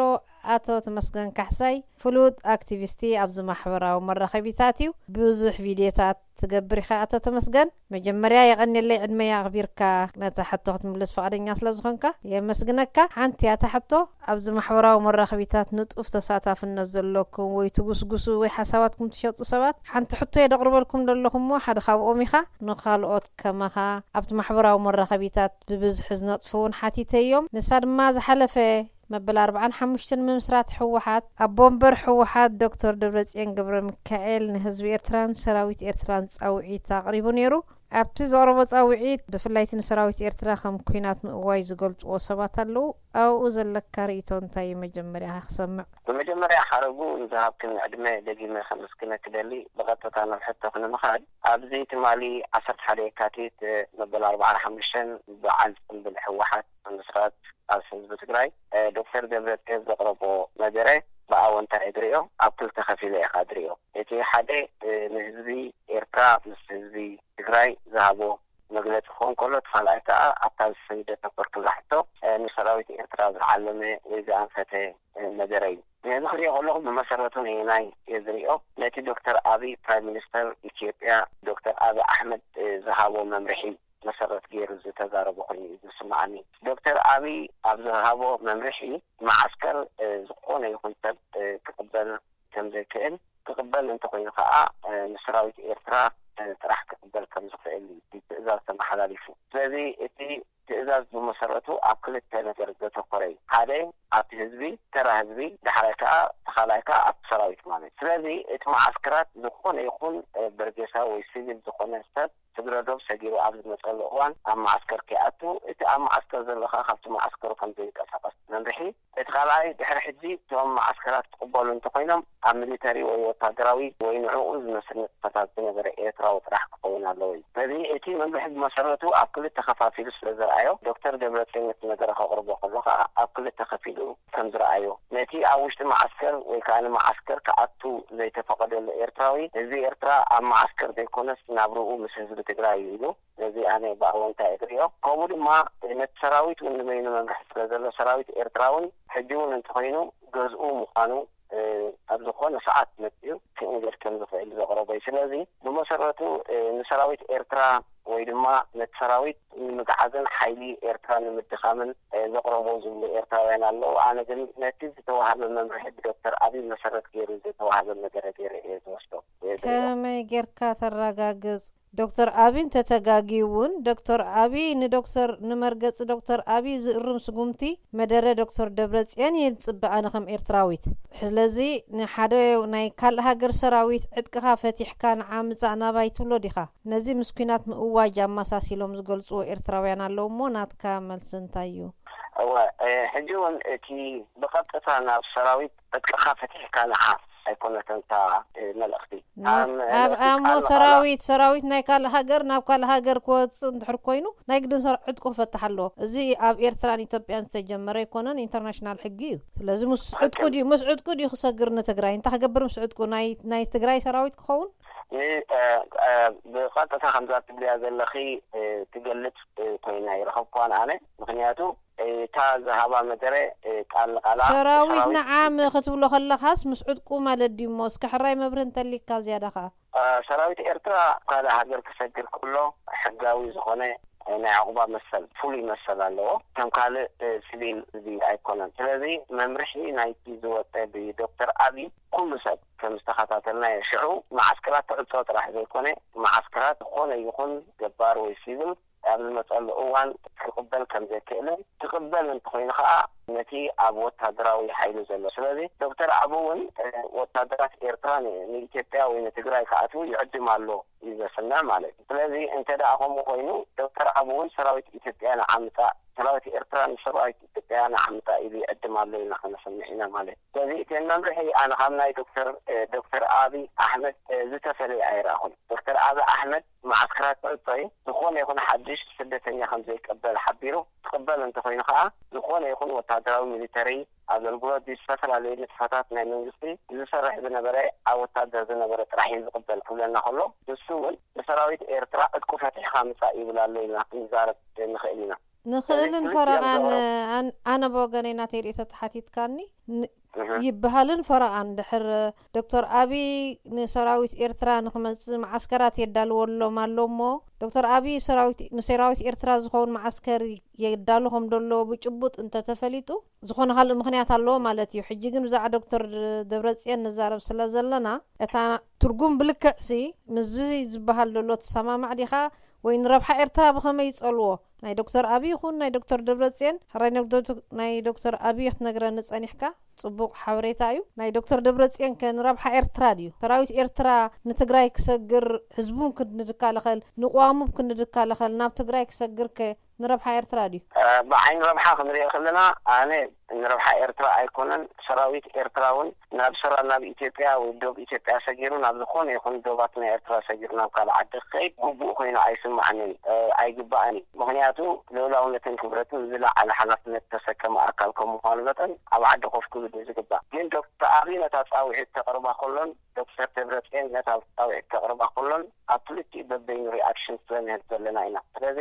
ኣቶ ተመስገን ካሕሳይ፣ ፍሉጥ ኣክቲቪስቲ ኣብዚ ማሕበራዊ መራኸቢታት እዩ። ብዙሕ ቪድዮታት ትገብር ኢኻ ኣቶ ተመስገን። መጀመርያ የቐንየለይ ዕድመይ ኣኽቢርካ ነታ ሕቶ ክትምልስ ፍቓደኛ ስለ ዝኾንካ የመስግነካ። ሓንቲ እያ እታ ሕቶ፣ ኣብዚ ማሕበራዊ መራኸቢታት ንጡፍ ተሳታፍነት ዘለኩም ወይ ትጉስጉሱ ወይ ሓሳባትኩም ትሸጡ ሰባት ሓንቲ ሕቶ እየ ደቕርበልኩም ዘለኹ እሞ ሓደ ካብኦም ኢኻ። ንኻልኦት ከማኻ ኣብቲ ማሕበራዊ መራኸቢታት ብብዝሒ ዝነጥፉ እውን ሓቲተዮም። ንሳ ድማ ዝሓለፈ መበል ኣርብዓን ሓሙሽተን ምምስራት ህወሓት ኣቦ ወንበር ህወሓት ዶክተር ደብረፅዮን ገብረ ሚካኤል ንህዝቢ ኤርትራን ሰራዊት ኤርትራን ፃውዒት ኣቕሪቡ ነይሩ። ኣብቲ ዘቕረቦ ፃውዒት ብፍላይ እቲ ንሰራዊት ኤርትራ ከም ኲናት ምእዋይ ዝገልፅዎ ሰባት ኣለዉ። ኣብኡ ዘለካ ርእይቶ እንታይ እዩ? መጀመርያ ክሰምዕ። ብመጀመርያ ሓረጉ ንዝሃብክኒ ዕድመ ደጊመ ከመስግነኪ ደሊ። ብቐጥታ ናብ ሕቶኽ ንምኻድ ኣብዚ ትማሊ ዓሰርተ ሓደ የካቲት መበል ኣርብዓን ሓሙሽተን በዓል ፅምብል ህወሓት ምስራት ኣብ ህዝቢ ትግራይ ዶክተር ደብረፅዮን ዘቕረቦ መደረ ብኣወንታ እየ ዝሪኦ። ኣብ ክልተ ከፊለ እየ ከዓ ዝሪኦ። እቲ ሓደ ንህዝቢ ኤርትራ ምስ ህዝቢ ትግራይ ዝሃቦ መግለፂ ክኸውን ከሎ፣ እቲ ካልኣይ ከዓ ኣብታ ዝሰደደቶ ፖርቱላ ሕቶ ንሰራዊት ኤርትራ ዝዓለመ ወይ ዝኣንፈተ መደረ እዩ። ነዚ ክሪኦ ከለኹ ብመሰረቱ ነየናይ እየ ዝሪኦ? ነቲ ዶክተር ኣብይ ፕራይም ሚኒስተር ኢትዮጵያ ዶክተር ኣብይ ኣሕመድ ዝሃቦ መምርሒ መሰረት ገይሩ ዝተዛረቦ ኮይኑ እዩ ዝስምዓኒ። ዶክተር ኣብይ ኣብ ዝሃቦ መምርሒ መዓስከር ዝኾነ ይኹን ሰብ ክቕበል ከም ዘይክእል፣ ክቕበል እንተኾይኑ ከዓ ንሰራዊት ኤርትራ ጥራሕ ክቕበል ከም ዝኽእል እዩ ትእዛዝ ተመሓላሊፉ። ስለዚ እቲ ትእዛዝ ብመሰረቱ ኣብ ክልተ ነገር ዘተኮረ እዩ። ሓደ ኣብቲ ህዝቢ፣ ተራ ህዝቢ፣ ዳሕራይ ከዓ ተኻላይ ከዓ ኣብቲ ሰራዊት ማለት። ስለዚ እቲ መዓስከራት ዝኾነ ይኹን በርጌሳ ወይ ሲቪል ዝኾነ ሰብ ስግረ ዶብ ሰጊሩ ኣብ ዝመፀሉ እዋን ኣብ መዓስከር ከይኣቱ፣ እቲ ኣብ መዓስከር ዘሎ ከዓ ካብቲ መዓስከሩ ከም ዘይንቀሳቀስ መምርሒ። እቲ ካልኣይ ድሕሪ ሕጂ እቶም መዓስከራት ክቕበሉ እንተኮይኖም ኣብ ሚሊተሪ ወይ ወታደራዊ ወይ ንዕኡ ዝመስል ንጥፈታት ዝነበረ ኤርትራዊ ጥራሕ ክኸውን ኣለዎ እዩ። ስለዚ እቲ መምርሒ ብመሰረቱ ኣብ ክልተ ከፋፊሉ ስለ ዘርኣዮ ዶክተር ደብረፅዮን ነቲ ነገር ከቕርቦ ከሎ ከዓ ኣብ ክልተ ከፊሉ ከም ዝረኣዮ፣ ነቲ ኣብ ውሽጢ መዓስከር ወይ ከዓ ንመዓስከር ክኣቱ ዘይተፈቐደሉ ኤርትራዊ ህዝቢ ኤርትራ ኣብ መዓስከር ዘይኮነስ ናብርኡ ምስ ህዝቢ ትግራይ እዩ ኢሉ ነዚ ኣነ ብኣወንታ እየ ዝሪኦ። ከምኡ ድማ ነቲ ሰራዊት እውን ንበይኑ መምርሒ ስለ ዘሎ ሰራዊት ኤርትራ እውን ሕጂ እውን እንተኾይኑ ገዝኡ ምዃኑ ኣብ ዝኾነ ሰዓት መፂኡ ክእንገድ ከም ዝኽእል ዘቕረቦ እዩ። ስለዚ ብመሰረቱ ንሰራዊት ኤርትራ ወይ ድማ ነቲ ሰራዊት ንምግዓዝን ሓይሊ ኤርትራ ንምድኻምን ዘቕረቦ ዝብሉ ኤርትራውያን ኣለዉ። ኣነ ግን ነቲ ዝተዋሃበ መምርሒ ብዶክተር ኣብይ መሰረት ገይሩ ዝተዋሃበ መደረ ገይረ እየ ዝወስዶ። ከመይ ጌርካ ተረጋግጽ? ዶክተር ኣብይ እንተተጋግዩ እውን ዶክተር ኣብይ ንዶክተር ንመርገጺ ዶክተር ኣብይ ዝእርም ስጉምቲ መደረ ዶክተር ደብረጽዮን እየ ዝጽበ ኣነ ከም ኤርትራዊት። ስለዚ ንሓደ ናይ ካልእ ሃገር ሰራዊት ዕጥቅኻ ፈቲሕካ ንዓ ምጻእ ናባይ ትብሎ ዲኻ? ነዚ ምስ ኲናት ምእዋጅ ኣመሳሲሎም ዝገልጽዎ ኤርትራውያን ኣለዉ እሞ ናትካ መልሲ እንታይ እዩ? እወ፣ እ፣ ሕጂ እውን እቲ ብቐጥታ ናብ ሰራዊት ዕጥቅኻ ፈቲሕካ ንዓ ኣይኮነትን እታ፣ እ፣ መልእኽቲ። ኖ፣ ኣብ፣ ኣብ፣ ኣብ እሞ ቃል ንቓል ሰራዊት፣ ሰራዊት ናይ ካልእ ሃገር ናብ ካልእ ሃገር ክወፅእ እንድሕር ኮይኑ ናይ ግድን ሰር ዕጥቁ ክፈትሕ ኣለዎ። እዚ ኣብ ኤርትራን ኢትዮጵያን ዝተጀመረ ኣይኮነን፣ ኢንተርናሽናል ሕጊ እዩ። ስለዚ ምስ ዕጥቁ ድዩ፣ ምስ ዕጥቁ ድዩ ክሰግር ንትግራይ? እንታይ ክገብር ምስ ዕጥቁ? ናይ፣ ናይ ትግራይ ሰራዊት ክኸውን? ን-፣ እ፣ እ፣ ብቐጥታ ከምዛ ትብልያ ዘለኺ፣ እ፣ ትገልጽ፣ እ፣ ኮይና ይረኸብኳን ኣነ። ምኽንያቱ እታ ዝሃባ መደረ፣ እ፣ ቃል ንቓላ ሰራዊት ሰራዊት ንዓም ክትብሎ ከለኻስ ምስ ዕጥቁ ማለት ድዩ እሞ? እስከ ሕራይ መብርህ እንተሊካ ዝያዳ ኸዓ። እ፣ ሰራዊት ኤርትራ ካልእ ሃገር ክሰግር ከሎ ሕጋዊ ዝኾነ፣ እ፣ ናይ ዕቑባ መሰል፣ ፍሉይ መሰል ኣለዎ። ከም ካልእ፣ እ፣ ሲቪል ህዝቢ ኣይኮነን። ስለዚ መምርሒ ናይቲ ዝወጸ ብዶክተር ኣብይ ኩሉ ሰብ ከም ዝተኸታተልናዮ ሽዑ መዓስከራት ትዕጾ ጥራሕ ዘይኮነ መዓስከራት ዝኾነ ይኹን ገባር ወይ ሲቪል ኣብ ዝመፀሉ እዋን ክቕበል ከም ዘይክእልን ክቕበል እንተኾይኑ ከዓ ነቲ ኣብ ወታደራዊ ሓይሊ ዘሎ። ስለዚ ዶክተር ኣቢ እውን፣ እ፣ ወታደራት ኤርትራ ን-፣ ንኢትዮጵያ ወይ ንትግራይ ክኣትዉ ይዕድም ኣሎ እዩ ዘስምዕ ማለት እዩ። ስለዚ እንተ ደኣ ከምኡ ኮይኑ ዶክተር ኣቢ እውን ሰራዊት ኢትዮጵያ ንዓምፃእ፣ ሰራዊት ኤርትራ ንሰራዊት ኢትዮጵያ ንዓምፃእ ኢሉ ይዕድም ኣሎ ኢልና ከነሰምዕ ኢና ማለት እዩ። ስለዚ እተን መምርሒ ኣነ ካብ ናይ ዶክተር፣ እ፣ ዶክተር ኣቢ ኣሕመድ፣ እ፣ ዝተፈለየ ኣይረኣኹን። ዶክተር ኣቢ ኣሕመድ መዓስከራት ትዕጾ እዩ። ዝኾነ ይኹን ሓድሽ ስደተኛ ከም ዘይቀበል ሓቢሩ። ክቕበል እንተኾይኑ ከዓ ዝኾነ ይኹን ወታደራዊ፣ ሚሊተሪ ኣገልግሎት፣ ዝተፈላለዩ ንጥፈታት ናይ መንግስቲ ዝሰርሕ ዝነበረ፣ ኣብ ወታደር ዝነበረ ጥራሕ እዩ ዝቕበል ክብለና ከሎ፣ ንሱ እውን ንሰራዊት ኤርትራ ዕጥቁ ፈቲሕካ ምጻእ ይብል ኣሎ ኢልና ክንዛረብ ንኽእል ኢና። ንኽእልን ስለዚ ክልቲኦም ፈረቓን፣ ዘቕረቡ ኣን-፣ ኣነ ብወገነይ ናተይ ርእይቶ ተሓቲትካኒ፣ ን-፣ እህ። ይበሃልን ፈረቓን ድሕር ዶክተር ኣቢ ንሰራዊት ኤርትራ ንክመጽእ መዓስከራት የዳልወሎም ኣሎ እሞ፣ ዶክተር ኣቢ ሰራዊት፣ ንሰራዊት ኤርትራ ዝኸውን መዓስከር የዳሉ ከም ዘሎ ብጭቡጥ እንተተፈሊጡ፣ ዝኾነ ካልእ ምኽንያት ኣለዎ ማለት እዩ። ሕጂ ግን ብዛዕባ ዶክተር ደብረጽዮን ንዛረብ ስለ ዘለና፣ እታ ትርጉም ብልክዕሲ ምስዚ ዝበሃል ዘሎ ትሰማማዕ ዲኻ? ወይ ንረብሓ ኤርትራ ብኸመይ ይጸልዎ? ናይ ዶክተር ኣቢ ይኹን ናይ ዶክተር ደብረጽዮን፣ ሕራይ ናይ ዶክተር፣ ናይ ዶክተር ኣቢ ክትነግረኒ ጸኒሕካ? ጽቡቕ ሓበሬታ እዩ። ናይ ዶክተር ደብረጽዮን ከ ንረብሓ ኤርትራ ድዩ? ሰራዊት ኤርትራ ንትግራይ ክሰግር፣ ህዝቡን ክንድካለኸል፣ ንቅዋሙ ክንድካለኸል፣ ናብ ትግራይ ክሰግር ከ ንረብሓ ኤርትራ ድዩ? እ፣ ብዓይኒ ረብሓ ክንሪኦ ከለና፣ ኣነ ንረብሓ ኤርትራ ኣይኮነን፣ ሰራዊት ኤርትራ እውን ናብ ሰራ-፣ ናብ ኢትዮጵያ ወይ ዶብ ኢትዮጵያ ሰጊሩ፣ ናብ ዝኾነ ይኹን ዶባት ናይ ኤርትራ ሰጊሩ ናብ ካልእ ዓዲ ክኸይድ ግቡእ ኮይኑ ኣይስምዓንን፣ እ፣ ኣይግባእን እዩ። ምኽንያቱ ልኡላውነትን ክብረትን ዝለዓለ ሓላፍነት ዝተሰከመ ኣካል ከም ምዃኑ መጠን ኣብ ዓዲ ኮፍ ክብል እዩ ዝግባእ። ግን ዶክተር ኣብይ ነታ ጻውዒት ከቕርባ ከሎን ዶክተር ደብረጽዮን ነታ ጻውዒት ከቕርባ ከሎን ኣብ ክልቲኡ በበይኑ ሪኣክሽን ስለንህብ ዘለና ኢና። ስለዚ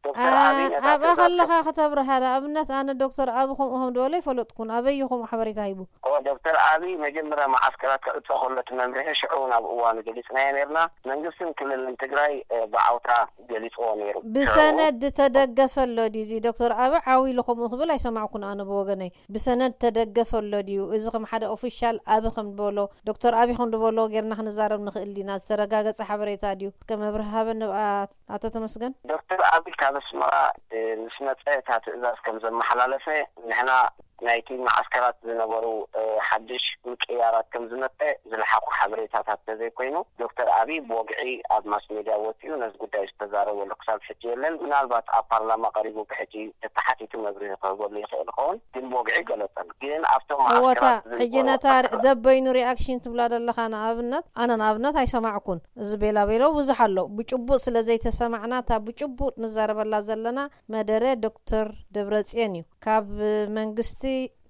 ዶክተር ኣ-፣ ኣብይ ነታ ኣብኣ ትእዛዝ ከለኻ ከ- ከተብርሃ፣ ንኣብነት ኣነ ዶክተር ኣቢ ከምኡ ከም ዝበሎ ኣይፈለጥኩን። ኣበይ እዩ ከምኡ ሓበሬታ ሂቡ? እወ፣ ዶክተር ኣብይ መጀመርያ መዓስከራት ክዕጾ ከሎ እቲ መምርሒ ሽዑ እውን ኣብ እዋኑ ገሊጽናዮ ነርና። መንግስትን ክልልን ትግራይ፣ እ፣ ብዓውታ ገሊጽዎ ነይሩ። ብሰነድ ዝተደገፈ ኣሎ ድዩ እዚ? ዶክተር ኣቢ ዓው ኢሉ ከምኡ ክብል ኣይሰማዕኩን ኣነ ብወገነይ። ብሰነድ ተደገፈ ኣሎ ድዩ? እዚ ከም ሓደ ኦፊሻል ኣቢ ከም ዝበሎ፣ ዶክተር ኣቢ ከም ዝበሎ ጌርና ክንዛረብ ንኽእል ዲና? ዝተረጋገጸ ሓበሬታ ድዩ? እስከ መብርሂ ሃበኒ ኣብኣ ኣቶ ተመስገን። ዶክተር ኣብይ ካብ ኣስመራ፣ እ፣ ምስ መጸ እታ ትእዛዝ ከም ዘመሓላለፈ፣ ንሕና ናይቲ መዓስከራት ዝነበሩ፣ እ፣ ሓድሽ ምቅያራት ከም ዝመጸ ዝለሓኹ ሓበሬታታት ተዘይኮይኑ፣ ዶክተር ኣብይ ብወግዒ ኣብ ማስ ሜድያ ወጺኡ ነዚ ጉዳይ ዝተዛረበሉ ክሳብ ሕጂ የለን። ምናልባት ኣብ ፓርላማ ቀሪቡ ብሕጂ ተተሓቲቱ መብርሂ ክህበሉ ይኽእል ይኸውን፣ ግን ብወግዒ ገለጸሉ። ግን ኣብቶም እወታ፣ መዓስከራት ሕጂ ዝነበሩ ነታ ር-፣ ወታደራት ደበይኑ ሪኣክሽን ትብላ ዘለኻ ንኣብነት፣ ኣነ ንኣብነት ኣይሰማዕኩን። እዚ ቤላ ቤሎ ብዙሕ ኣሎ። ብጭቡጥ ስለ ዘይተሰማዕና፣ እታ ብጭቡጥ ንዛረበላ ዘለና መደረ ዶክተር ደብረጽዮን እዩ። ካብ መንግስቲ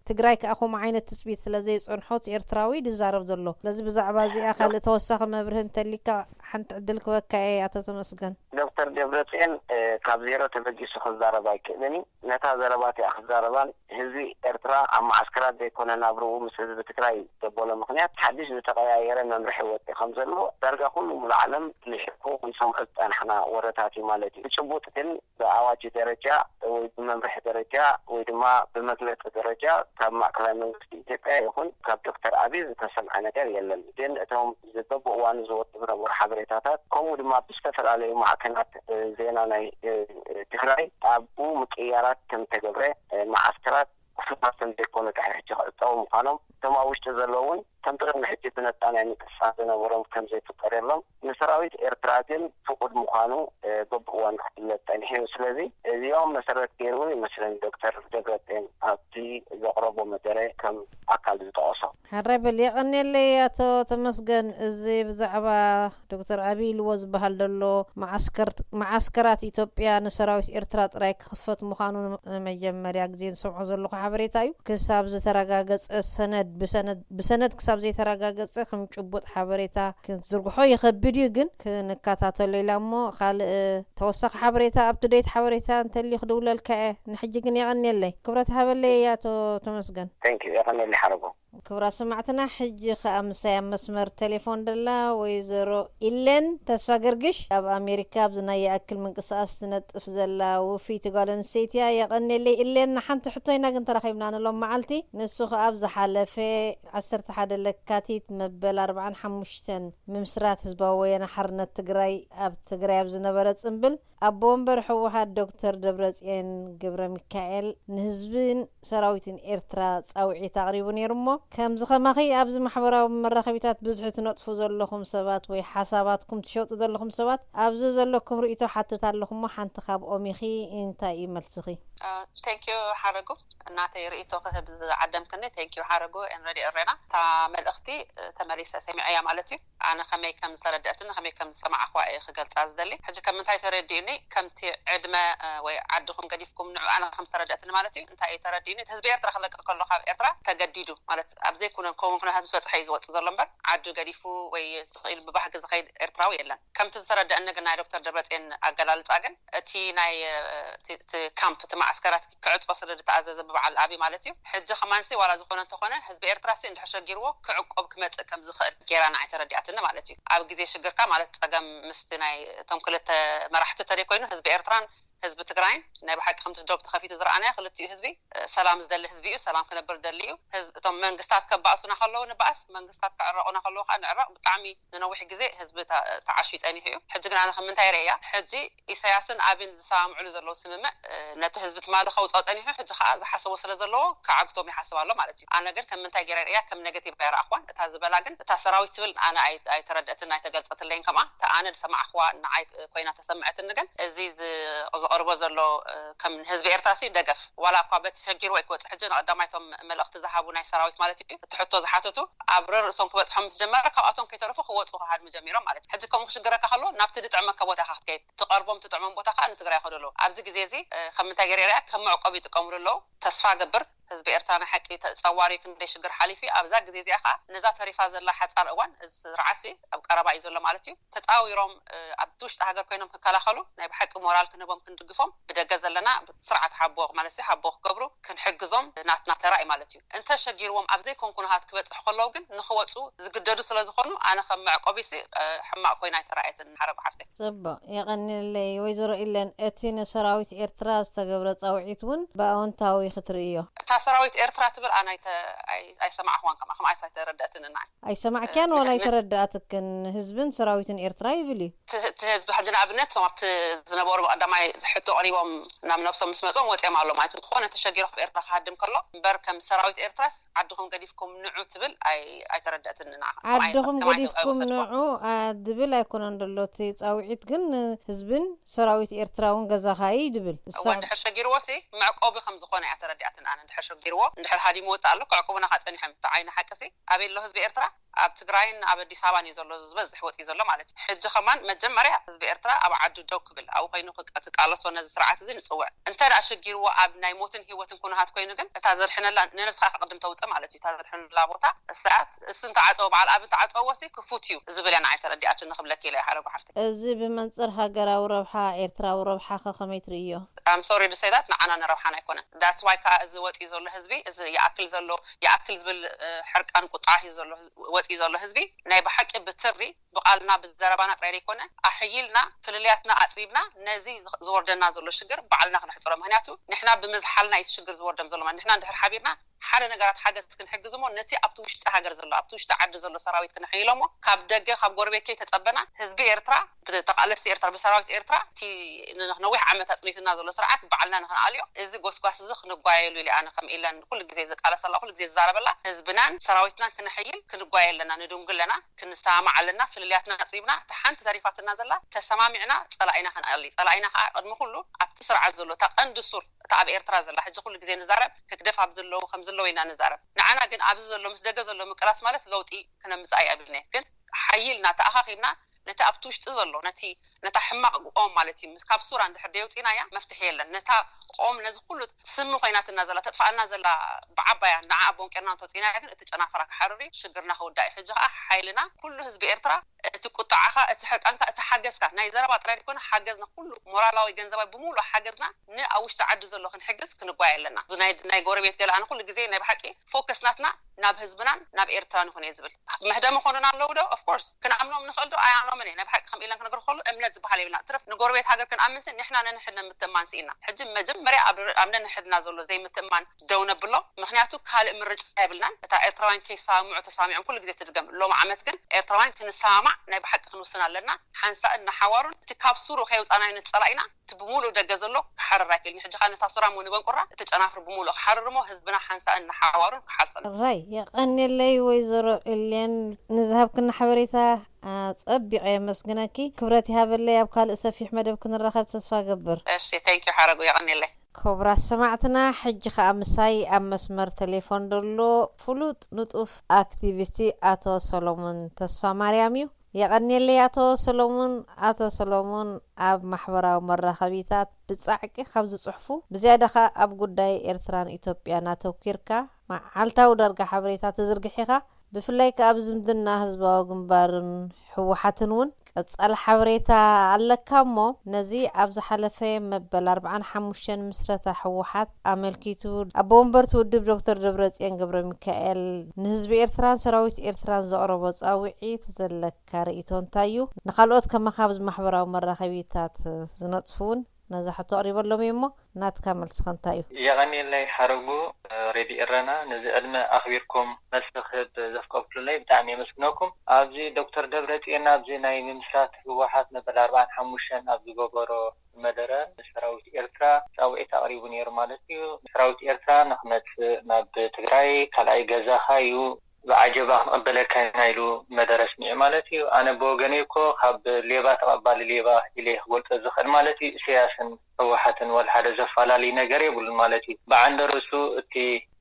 ትግራይ ከኣ ከምኡ ዓይነት ትጽቢት ስለ ዘይጸንሖ፣ እቲ ኤርትራዊ ድዛረብ ዘሎ። ስለዚ ብዛዕባ እዚኣ ካልእ ተወሳኺ መብርሂ እንተሊካ ሓንቲ ዕድል ክበካ እየ፣ ኣቶ ተመስገን። ዶክተር ደብረጽዮን፣ እ፣ ካብ ዜሮ ተበጊሱ ክዛረብ ኣይክእልን እዩ። ነታ ዘረባ እቲኣ ክዛረባን ህዝቢ ኤርትራ ኣብ መዓስከራት ዘይኮነ ናብርኡ ምስ ህዝቢ ትግራይ ዘበሎ ምኽንያት ሓድሽ ዝተቐያየረ መምርሒ ወፂኡ ከም ዘሎ ዳርጋ ኩሉ ሙሉእ ዓለም ልሒኹ ክንሰምዖ ዝጸናሕና ወረታት እዩ ማለት እዩ። ብጭቡጥ ግን ብኣዋጅ ደረጃ ወይ ብመምርሒ ደረጃ ወይ ድማ ብመግለፂ ደረጃ ካብ ማእከላይ መንግስቲ ኢትዮጵያ ይኹን ካብ ዶክተር ኣብይ ዝተሰምዐ ነገር የለን። ግን እቶም በብእዋኑ ዝወጡ ዝነበሩ ሓበሬታታት ከምኡ ድማ ብዝተፈላለዩ ማዕከናት፣ እ፣ ዜና ናይ፣ እ፣ ትግራይ ኣብኡ ምቅይያራት ከም ተገብረ፣ እ፣ መዓስከራት ክፋት ከም ዘይኮኑ ድሕሪ ሕጂ ክዕጸዉ ምዃኖም፣ እቶም ኣብ ውሽጢ ዘለዉ እውን ከምቲ ቅድሚ ሕጂ ብነጻ ናይ ምንቅስቃስ ዝነበሮም ከም ዘይፍቀደሎም፣ ንሰራዊት ኤርትራ ግን ፍቁድ ምዃኑ በብእዋኑ ክፍለጥ ጸኒሑ እዩ። ስለዚ እዚኦም መሰረት ገይሩ ይመስለኒ ዶክተር ደብረጽዮን ኣብቲ ዘቕረቦ መደረ ከም ኣካል ዝጠቐሶ። ሓራይ በል የቐንየለይ ኣቶ ተመስገን። እዚ ብዛዕባ ዶክተር ኣብይ ኢልዎ ዝበሃል ዘሎ መዓስከራት ኢትዮጵያ ንሰራዊት ኤርትራ ጥራይ ክኽፈት ምዃኑ ንመጀመርያ ግዜ ዝሰምዖ ዘለኹ ሓበሬታ እዩ። ክሳብ ዝተረጋገጸ ሰነድ ብሰነድ ክሳብ ዘይተረጋገጸ ከም ጭቡጥ ሓበሬታ ክትዝርግሖ ይኸብድ እዩ፣ ግን ክንከታተሎ ኢላ እሞ ካልእ ተወሳኺ ሓበሬታ፣ up to date ሓበሬታ እንተልዩ ክድውለልካ እየ። ንሕጂ ግን የቐንየለይ። ክብረት ሃበለይ ኣቶ ተመስገን። Thank you። የቐንየለይ ሓረጎ። ክብራ ሰማዕትና፣ ሕጂ ከኣ ምሳይ ኣብ መስመር ቴሌፎን ደላ ወይዘሮ ኢሌን ተስፋ ገርግሽ፣ ኣብ ኣሜሪካ ኣብዚ ናይ ይኣክል ምንቅስቃስ ትነጥፍ ዘላ ውፍይቲ ጓል ኣንስተይቲ እያ። የቐንየለይ ኢሌን። ንሓንቲ ሕቶ ኢና ግን ተራኺብና ንሎም መዓልቲ። ንሱ ከኣ ኣብ ዝሓለፈ ዓሰርተ ሓደ ለካቲት መበል ኣርባዓን ሓሙሽተን ምምስራት ህዝባዊ ወያነ ሓርነት ትግራይ ኣብ ትግራይ ኣብ ዝነበረ ጽምብል ኣቦ ወንበር ህወሓት ዶክተር ደብረጽዮን ገብረሚካኤል ንህዝብን ሰራዊትን ኤርትራ ጻውዒት ኣቕሪቡ ነይሩ እሞ፣ ከምዚ ከማኺ ኣብዚ ማሕበራዊ መራኸቢታት ብዙሒ ትነጥፉ ዘለኹም ሰባት ወይ ሓሳባትኩም ትሸጡ ዘለኹም ሰባት፣ ኣብዚ ዘለኩም ርእይቶ ሓትት ኣለኹ እሞ፣ ሓንቲ ካብኦም ኢኺ። እንታይ እዩ መልስኺ? ቴንኪዩ ሓረጉ። እናተይ ርእይቶ ክህብ ዝዓደምክኒ። ቴንኪዩ ሓረጉ ኤን ረዲ እሬና። እታ መልእኽቲ ተመሊሰ ሰሚዐያ ማለት እዩ። ኣነ ከመይ ከም ዝተረድአትኒ ከመይ ከም ዝሰማዕኽዋ እየ ክገልፃ ዝደሊ። ሕጂ ከም ምንታይ ተረዲኡኒ፣ ከምቲ ዕድመ ወይ ዓድኹም ገዲፍኩም ንዑ ኣነ ከም ዝተረድአትኒ ማለት እዩ። እንታይ እዩ ተረዲኡኒ፣ እቲ ህዝቢ ኤርትራ ክለቅቕ ከሎ ካብ ኤርትራ ተገዲዱ ማለት ኣብ ዘይኮነ ከምኡ ኩነታት ምስ በፅሐ እዩ ዝወፅእ ዘሎ እምበር ዓዱ ገዲፉ ወይ ስቕ ኢሉ ብባህጊ ዝኸይድ ኤርትራዊ የለን። ከምቲ ዝተረደአኒ ግን ናይ ዶክተር ደብረፅዮን ኣገላልፃ ግን እቲ ናይ እቲ ካምፕ እቲ ማዓስከራት ክዕፆ ስለ ዝተኣዘዘ ብበዓል ኣብይ ማለት እዩ። ሕጂ ከማንሲ ዋላ ዝኾነ እንተኾነ ህዝቢ ኤርትራ ሲ እንድሕር ሸጊርዎ ክዕቆብ ክመፅእ ከም ዝኽእል ገይራ ንዓይ ተረዲኣትኒ ማለት እዩ። ኣብ ግዜ ሽግርካ ማለት ፀገም ምስቲ ናይ እቶም ክልተ መራሕቲ ተደይ ኮይኑ ህዝቢ ኤርትራን ህዝቢ ትግራይን ናይ ብሓቂ ከምቲ ዶብ ተኸፊቱ ዝረኣናዮ ክልቲኡ ህዝቢ ሰላም ዝደሊ ህዝቢ እዩ። ሰላም ክነብር ዝደሊ እዩ። ህዝቢ እቶም መንግስታት ከባእሱና ከለዉ ንባእስ፣ መንግስታት ክዕረቑና ከለዉ ከዓ ንዕረቕ። ብጣዕሚ ንነዊሕ ግዜ ህዝቢ ተዓሽዩ ፀኒሑ እዩ። ሕጂ ግን ኣነ ከም ምንታይ ርእያ ሕጂ ኢሳያስን ኣብን ዝሰማምዕሉ ዘለዉ ስምምዕ ነቲ ህዝቢ ትማሊ ከውፅኦ ፀኒሑ ሕጂ ከዓ ዝሓሰቦ ስለ ዘለዎ ክዓግቶም ይሓስብ ኣሎ ማለት እዩ። ኣነ ግን ከም ምንታይ ገይረ ርእያ ከም ኔጌቲቭ ኣይረኣኽዋን። እታ ዝበላ ግን እታ ሰራዊት ትብል ኣነ ኣይተረደእትን ኣይተገልፀትለይን። ከምኣ እታ ኣነ ዝሰማዕኽዋ ንዓይ ኮይና ተሰምዐትኒ ግን እዚ ዘቕርቦ ዘሎ ከም ንህዝቢ ኤርትራ ሲ ደገፍ ዋላ እኳ በቲ ሸጊርዎ ኣይክወፅእ ሕጂ ንቐዳማይ እቶም መልእኽቲ ዝሃቡ ናይ ሰራዊት ማለት እዩ እቲ ሕቶ ዝሓተቱ ኣብ ርእሶም ክበፅሖም ምስ ጀመረ ካብኣቶም ከይተረፉ ክወፁ ክሃድሙ ጀሚሮም ማለት እዩ። ሕጂ ከምኡ ክሽግረካ ከሎ ናብቲ ዝጥዕመካ ቦታ ኢኻ ክትከይድ ትቐርቦም ትጥዕሞም ቦታ ከዓ ንትግራይ ይኸዱ ኣለዉ። ኣብዚ ግዜ እዚ ከም ምንታይ ገይረ ሪኣ ከም መዕቆቢ ይጥቀምሉ ኣለዉ። ተስፋ ገብር ህዝቢ ኤርትራ ናይ ሓቂ ጸዋሪ ክንደይ ሽግር ሓሊፉ ኣብዛ ግዜ እዚኣ ከዓ ነዛ ተሪፋ ዘላ ሓጻር እዋን እዚ ስርዓት ሲ ኣብ ቀረባ እዩ ዘሎ ማለት እዩ። ተጻዊሮም ኣብቲ ውሽጢ ሃገር ኮይኖም ክከላኸሉ ናይ ብሓቂ ሞራል ክንህቦም ክንድግፎም ብደገ ዘለና ስርዓት ሓቦ ማለት ሲ ሓቦ ክገብሩ ክንሕግዞም ናትና ተራ እዩ ማለት እዩ። እንተ ሸጊርዎም ኣብ ዘይኮን ኩነታት ክበጽሑ ከለዉ ግን ንኽወጹ ዝግደዱ ስለ ዝኾኑ ኣነ ከም መዕቆቢ ሲ ሕማቕ ኮይና ኣይተራእየትን ሓረጉ ሓፍተይ። ጽቡቕ የቐንየለይ ወይዘሮ ኢለን። እቲ ንሰራዊት ኤርትራ ዝተገብረ ጻውዒት እውን ብኣወንታዊ ክትርእዮ። እታ ሰራዊት ኤርትራ ትብል ኣነ ኣይተ- ኣይ- ኣይሰማዕኽዋን ከምኣ ከምኣ ኣይተረደእትን ንዓይ። ኣይሰማዕክያን ዋላ ኣይተረድኣትክን። ህዝብን ሰራዊትን ኤርትራ ይብል እዩ። እቲ ህዝቢ ሕጂ ንኣብነት እቶም ኣብቲ ዝነበሩ ብቐዳማይ ሕቶ ቀሪቦም ናብ ነብሶም ምስ መጾም ወጺኦም ኣሎ ማለት እዩ። ዝኾነ ተሸጊሩ ካብ ኤርትራ ክሃድም ከሎ እምበር ከም ሰራዊት ኤርትራስ ዓድኹም ገዲፍኩም ንዑ ትብል ኣይተረደእትን ንዓኻ። ዓድኹም ገዲፍኩም ንዑ ዝብል ኣይኮነን ዘሎ እቲ ፃውዒት ግን ህዝብን ሰራዊት ኤርትራ እውን ገዛኻ እዩ ድብል። እዋ እንድሕር ሸጊርዎ ሲ መዕቆቢ ከም ዝኾነ እያ ተረዲኣትን ኣነ እንድሕር ሸጊርዎ እንድሕር ሃዲሙ ወፅእ ኣሎ ክዕቁቡና ካፀኒሖም እቲ ዓይኒ ሓቂ ሲ ኣበይ ኣሎ ህዝቢ ኤርትራ ኣብ ትግራይን ኣብ ኣዲስ ኣበባን እዩ ዘሎ ዝበዝሕ ወፂኡ ዘሎ ማለት እዩ። ሕጂ ከማን መጀመርያ ህዝቢ ኤርትራ ኣብ ዓዱ ደው ክብል ኣብኡ ኮይኑ ክቃለሶ ነዚ ስርዓት እዚ ንፅውዕ። እንተ ደኣ ሸጊርዎ ኣብ ናይ ሞትን ህይወትን ኩነታት ኮይኑ ግን እታ ዘድሕነላ ንነብስኻ ከቕድም ተውፅእ ማለት እዩ። እታ ዘድሕነላ ቦታ እሳኣት እሱ እንተዓፀዎ በዓል ኣብ እንተዓፀዎ ሲ ክፉት እዩ ዝብል እያ ንዓይ ተረዲኣትኒ ክብለኪ ኢለ እየ ሓረጉ ሓፍተይ። እዚ ብመንፅር ሃገራዊ ረብሓ ኤርትራዊ ረብሓ ከ ከመይ ትርእዮ? I'm sorry to say that ንዓና ንረብሓና ኣይኮነን። That's why ከዓ እዚ ወፂኡ ዘሎ ህዝቢ እዚ ይኣክል ዘሎ ይኣክል ዝብል ሕርቃን ቁጥዓት እዩ ዘሎ ወፂኡ ዘሎ ህዝቢ ናይ ብሓቂ ብትሪ ብቓልና ብዘረባና ጥራይ ዘይኮነ ኣሕይልና ፍልልያትና ኣፅቢብና ነዚ ዝወርደና ዘሎ ሽግር ባዕልና ክነሕፅሮ። ምክንያቱ ንሕና ብምዝሓልና እዩ እቲ ሽግር ዝወርዶም ዘሎ ማለት ንሕና እንድሕር ሓቢርና ሓደ ነገራት ሓገዝ ክንሕግዝ እሞ ነቲ ኣብቲ ውሽጢ ሃገር ዘሎ ኣብቲ ውሽጢ ዓዲ ዘሎ ሰራዊት ክነሕይሎ እሞ ካብ ደገ ካብ ጎረቤት ከይተፀበና ህዝቢ ኤርትራ ብተቓለስቲ ኤርትራ ብሰራዊት ኤርትራ እቲ ነዊሕ ዓመት ኣፅኒትና ዘሎ ስርዓት ባዕልና ንክንኣልዮ፣ እዚ ጎስጓስ እዚ ክንጓየሉ ኢለ ኣነ ከም ኢለን ኩሉ ግዜ ዝቃለሰላ፣ ኩሉ ግዜ ዝዛረበላ፣ ህዝብናን ሰራዊትናን ክነሐይል ክንጓየ ኣለና፣ ንድንጉ ኣለና፣ ክንሰማማዕ ኣለና፣ ፍልልያትና ኣጽሪብና፣ እታ ሓንቲ ተሪፋትና ዘላ ተሰማሚዕና ጸላኢና ክንኣሊ። ጸላኢና ከዓ ቅድሚ ኩሉ ኣብቲ ስርዓት ዘሎ፣ እታ ቀንዲ ሱር፣ እታ ኣብ ኤርትራ ዘላ፣ ሕጂ ኩሉ ግዜ ንዛረብ፣ ህግደፍ ኣብ ዘለዉ ከም ዘለዉ ኢና ንዛረብ። ንዓና ግን ኣብዚ ዘሎ፣ ምስ ደገ ዘሎ ምቅላስ ማለት ለውጢ ክነምጽእ ኣይኣብልናዮ። ግን ሓይልና ተኣኻኺብና ነቲ ኣብቲ ውሽጢ ዘሎ፣ ነቲ፣ ነታ ሕማቕ ኦም ማለት እዩ፣ ምስ፣ ካብ ሱራ እንድሕር ደየውፂናያ መፍትሒ የለን። ነታ ኦም፣ ነዚ ኩሉ ስሚ ኮይናትና ዘላ፣ ተጥፋኣልና ዘላ ብዓባያ ንዓ ቦንቄርና እንተወፂናያ ግን እቲ ጨናፍራ ክሓርር እዩ፣ ሽግርና ክውዳእ እዩ። ሕጂ ከዓ ሓይልና ኩሉ ህዝቢ ኤርትራ፣ እቲ ቁጣዓኻ፣ እቲ ሕርቃንካ፣ እቲ ሓገዝካ፣ ናይ ዘረባ ጥራይ ዘይኮነ ሓገዝና፣ ኩሉ ሞራላዊ፣ ገንዘባዊ፣ ብምሉእ ሓገዝና ንኣብ ውሽጢ ዓዲ ዘሎ ክንሕግዝ ክንጓየ ኣለና። እዚ ናይ፣ ናይ ጎረቤት ገለ ኣነ ኩሉ ግዜ ናይ ብሓቂ ፎከስ ናትና ናብ ህዝብናን ናብ ኤርትራን ይኹን እየ ዝብል። መህደሚ ኮኑና ኣለዉ ዶ? Of course። ክንኣምኖም ንኽእል ዶ? ኣይኣምኖምን እየ። ናይ ብሓቂ ከም ኢለን ክነግር ከሉ እምነት ዝበሃል የብልና። ትረፍ ንጎረቤት ሃገር ክንኣምንሲ ንሕና ነንሕድነ ምትእማን ስኢና። ሕጂ መጀመርያ ኣብ፣ ኣብ ነንሕድና ዘሎ ዘይምትእማን ደው ነብሎ። ምኽንያቱ ካልእ ምርጫ የብልናን። እታ ኤርትራውያን ከይሰማምዑ ተሰማሚዖም ኩሉ ግዜ ትድገም። ሎም ዓመት ግን ኤርትራውያን ክንሰማማዕ ናይ ብሓቂ ክንውስን ኣለና። ሓንሳእን ንሓዋሩን እቲ ካብ ሱሩ ከየውፃናዮ ነቲ ጸላኢና እቲ ብምሉእ ደገ ዘሎ ክሓርር ኣይክእልን። ሕጂ ኸኣ ነታ ሱራሞ ንበንቁራ እቲ ጨናፍር ብምሉእ ክሓርር እሞ ህዝብና ሓንሳእን ንሓዋሩን ክሓልፈና። ራይ የቐንየለይ ወይዘሮ እሌን ንዝሃብክና ሓበሬታ ኣጸቢቐ የመስግነኪ። ክብረት ይሃበለይ። ኣብ ካልእ ሰፊሕ መደብ ክንራኸብ ተስፋ ገብር። እሺ፣ thank you ሓረጉ፣ የቐንየለይ። ክቡራት ሰማዕትና፣ ሕጂ ኸኣ ምሳይ ኣብ መስመር ቴሌፎን ዘሎ ፍሉጥ ንጡፍ ኣክቲቪስቲ ኣቶ ሰሎሞን ተስፋ ማርያም እዩ። የቐንየለይ ኣቶ ሰሎሙን። ኣቶ ሰሎሙን ኣብ ማሕበራዊ መራኸቢታት ብጻዕቂ ካብ ዝጽሕፉ፣ ብዝያዳ ኸኣ ኣብ ጉዳይ ኤርትራን ኢትዮጵያን ኣተኲርካ መዓልታዊ ዳርጋ ሓበሬታ ትዝርግሕ ኢኻ። ብፍላይ ከኣ ኣብ ዝምድና ህዝባዊ ግንባርን ህወሓትን እውን ቀጻሊ ሓበሬታ ኣለካ እሞ፣ ነዚ ኣብ ዝሓለፈ መበል ኣርብዓን ሓሙሽተን ምስረታ ህወሓት ኣመልኪቱ፣ ኣቦ ወንበርቲ ውድብ ዶክተር ደብረጽዮን ገብረ ሚካኤል ንህዝቢ ኤርትራን ሰራዊት ኤርትራን ዘቕረቦ ጻውዒት ዘለካ ርእይቶ እንታይ እዩ? ንኻልኦት ከማኻ ኣብዚ ማሕበራዊ መራኸቢታት ዝነጥፉ እውን ነዛ ሕቶ ኣቕሪበሎም እየ እሞ፣ ናትካ መልስኸ እንታይ እዩ? የቐንየለይ ሓረጉ፣ ሬድዮ ኤረና፣ ነዚ ዕድመ ኣኽቢርኩም መልሲ ክህብ ዘፍቀድኩምለይ ብጣዕሚ የመስግነኩም። ኣብዚ ዶክተር ደብረጽዮን ኣብዚ ናይ ምምስራት ህወሓት መበል ኣርብዓን ሓሙሽተን ኣብ ዝገበሮ መደረ፣ ንሰራዊት ኤርትራ ጻውዒት ኣቕሪቡ ነይሩ ማለት እዩ። ሰራዊት ኤርትራ ንኽመጽእ ናብ ትግራይ፣ ካልኣይ ገዛኻ እዩ፣ ብዓጀባ ክንቕበለካ ኢና ኢሉ መደረ ኣስሚዑ ማለት እዩ። ኣነ ብወገነይ እኮ ካብ ሌባ ተቐባሊ ሌባ ኢለ ክገልጾ ዝኽእል ማለት እዩ። ኢሳያስን ህወሓትን ወላ ሓደ ዘፈላለይ ነገር የብሉን ማለት እዩ። ብዓንደ ርእሱ እቲ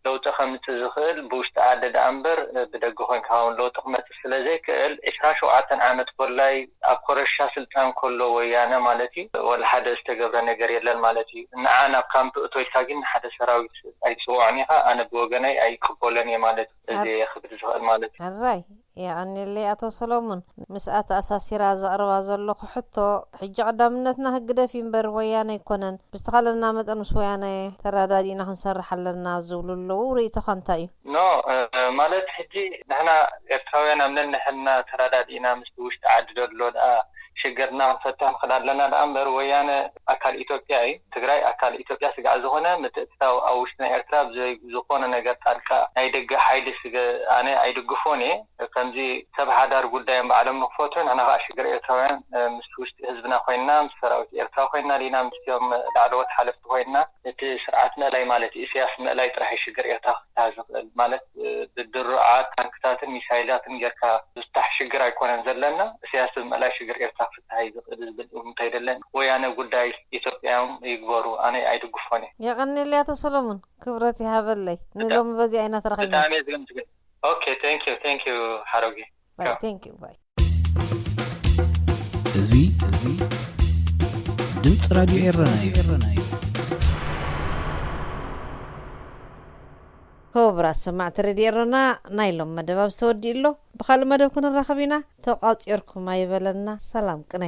ለውጢ ከምጽእ ዝኽእል ብውሽጢ ዓዲ ደኣ እምበር ብደገ ኮይንካ እውን ለውጢ ክመጽእ ስለ ዘይክእል፣ ዕስራን ሸውዓተን ዓመት ኮላይ ኣብ ኮረሻ ስልጣን ከሎ ወያነ ማለት እዩ፣ ወላ ሓደ ዝተገብረ ነገር የለን ማለት እዩ። ንዓ ናብ ካምፕ እቶ ኢልካ ግን ንሓደ ሰራዊት ኣይትጽውዖን ኢኻ። ኣነ ብወገነይ ኣይቅበሎን እየ ማለት እዩ። እዚ ኣብ ክብል ዝኽእል ማለት እዩ። ሕራይ፣ የቐንየለይ ኣቶ ሰሎሙን። ምስኣ ተኣሳሲራ ዘቕርባ ዘለኹ ሕቶ፣ ሕጂ ቀዳምነትና ህግደፍ እዩ እምበር ወያነ ኣይኮነን። ብዝተኻለና መጠን ምስ ወያነ ተረዳዲእና ክንሰርሕ ኣለና ዝብሉ ኣለዉ። ርእይቶኻ እንታይ እዩ? ኖ፣ እ፣ ማለት ሕጂ ንሕና ኤርትራውያን ኣብ ነንሕድና ተረዳዲእና ምስቲ ውሽጢ ዓዲ ዘሎ ደኣ ሽግርና ክንፈትሕ ንኽእል ኣለና ደኣ እምበር ወያነ ኣካል ኢትዮጵያ እዩ። ትግራይ ኣካል ኢትዮጵያ ስጋዕ ዝኾነ ምትእትታው ኣብ ውሽጢ ናይ ኤርትራ ብዘይ ዝኾነ ነገር ጣልቃ ናይ ደገ ሓይሊ ስገ-፣ ኣነ ኣይድግፎን እየ። ከምዚ ሰብ ሓዳር ጉዳዮም ባዕሎም ንክፈትሑ ንሕና ከዓ ሽግር ኤርትራውያን፣ እ፣ ምስ ውሽጢ ህዝብና ኮይንና፣ ምስ ሰራዊት ኤርትራ ኮይንና፣ ሊና ምስቲኦም ላዕለዎት ሓለፍቲ ኮይንና እቲ ስርዓት ምእላይ ማለት እዩ። ኢሳያስ ምእላይ ጥራሕ እዩ ሽግር ኤርትራ ክፍታህ ዝኽእል። ማለት፣ እ፣ ብድሮዓት፣ ታንክታትን ሚሳይላትን ጌርካ ዝፍታሕ ሽግር ኣይኮነን ዘለና። ኢሳያስ ብምእላይ ሽግር ኤርትራ ክፍታህ እዩ ዝኽእል ዝብል እምንቶ የለን። ወያነ ጉዳይ ኢትዮጵያ እዮም ይግበሩ። ኣነ ኣይድግፎን እየ። የቐንየለይ ኣቶ ሰሎሙን፣ ክብረት ይሃበለይ። ብጣ-፣ ንሎሚ በዚኣ ኢና ተራኺብና። ብጣዕሚ እየ ዝግምት ግን። ኦኬ፣ thank you፣ thank you ሓረጉ። ባይ፣ ቻው። Thank you፣ ባይ። እዚ፣ እዚ ድምፂ ራድዮ ኤረና እዩ። ክቡራት ሰማዕቲ ሬድዮ ኤረና፣ ናይ ሎም መደብ ኣብዚ ተወዲኡ ኣሎ። ብኻልእ መደብ ክንራኸብ ኢና። ተቋፂርኩም ኣይበለና። ሰላም ቅነ።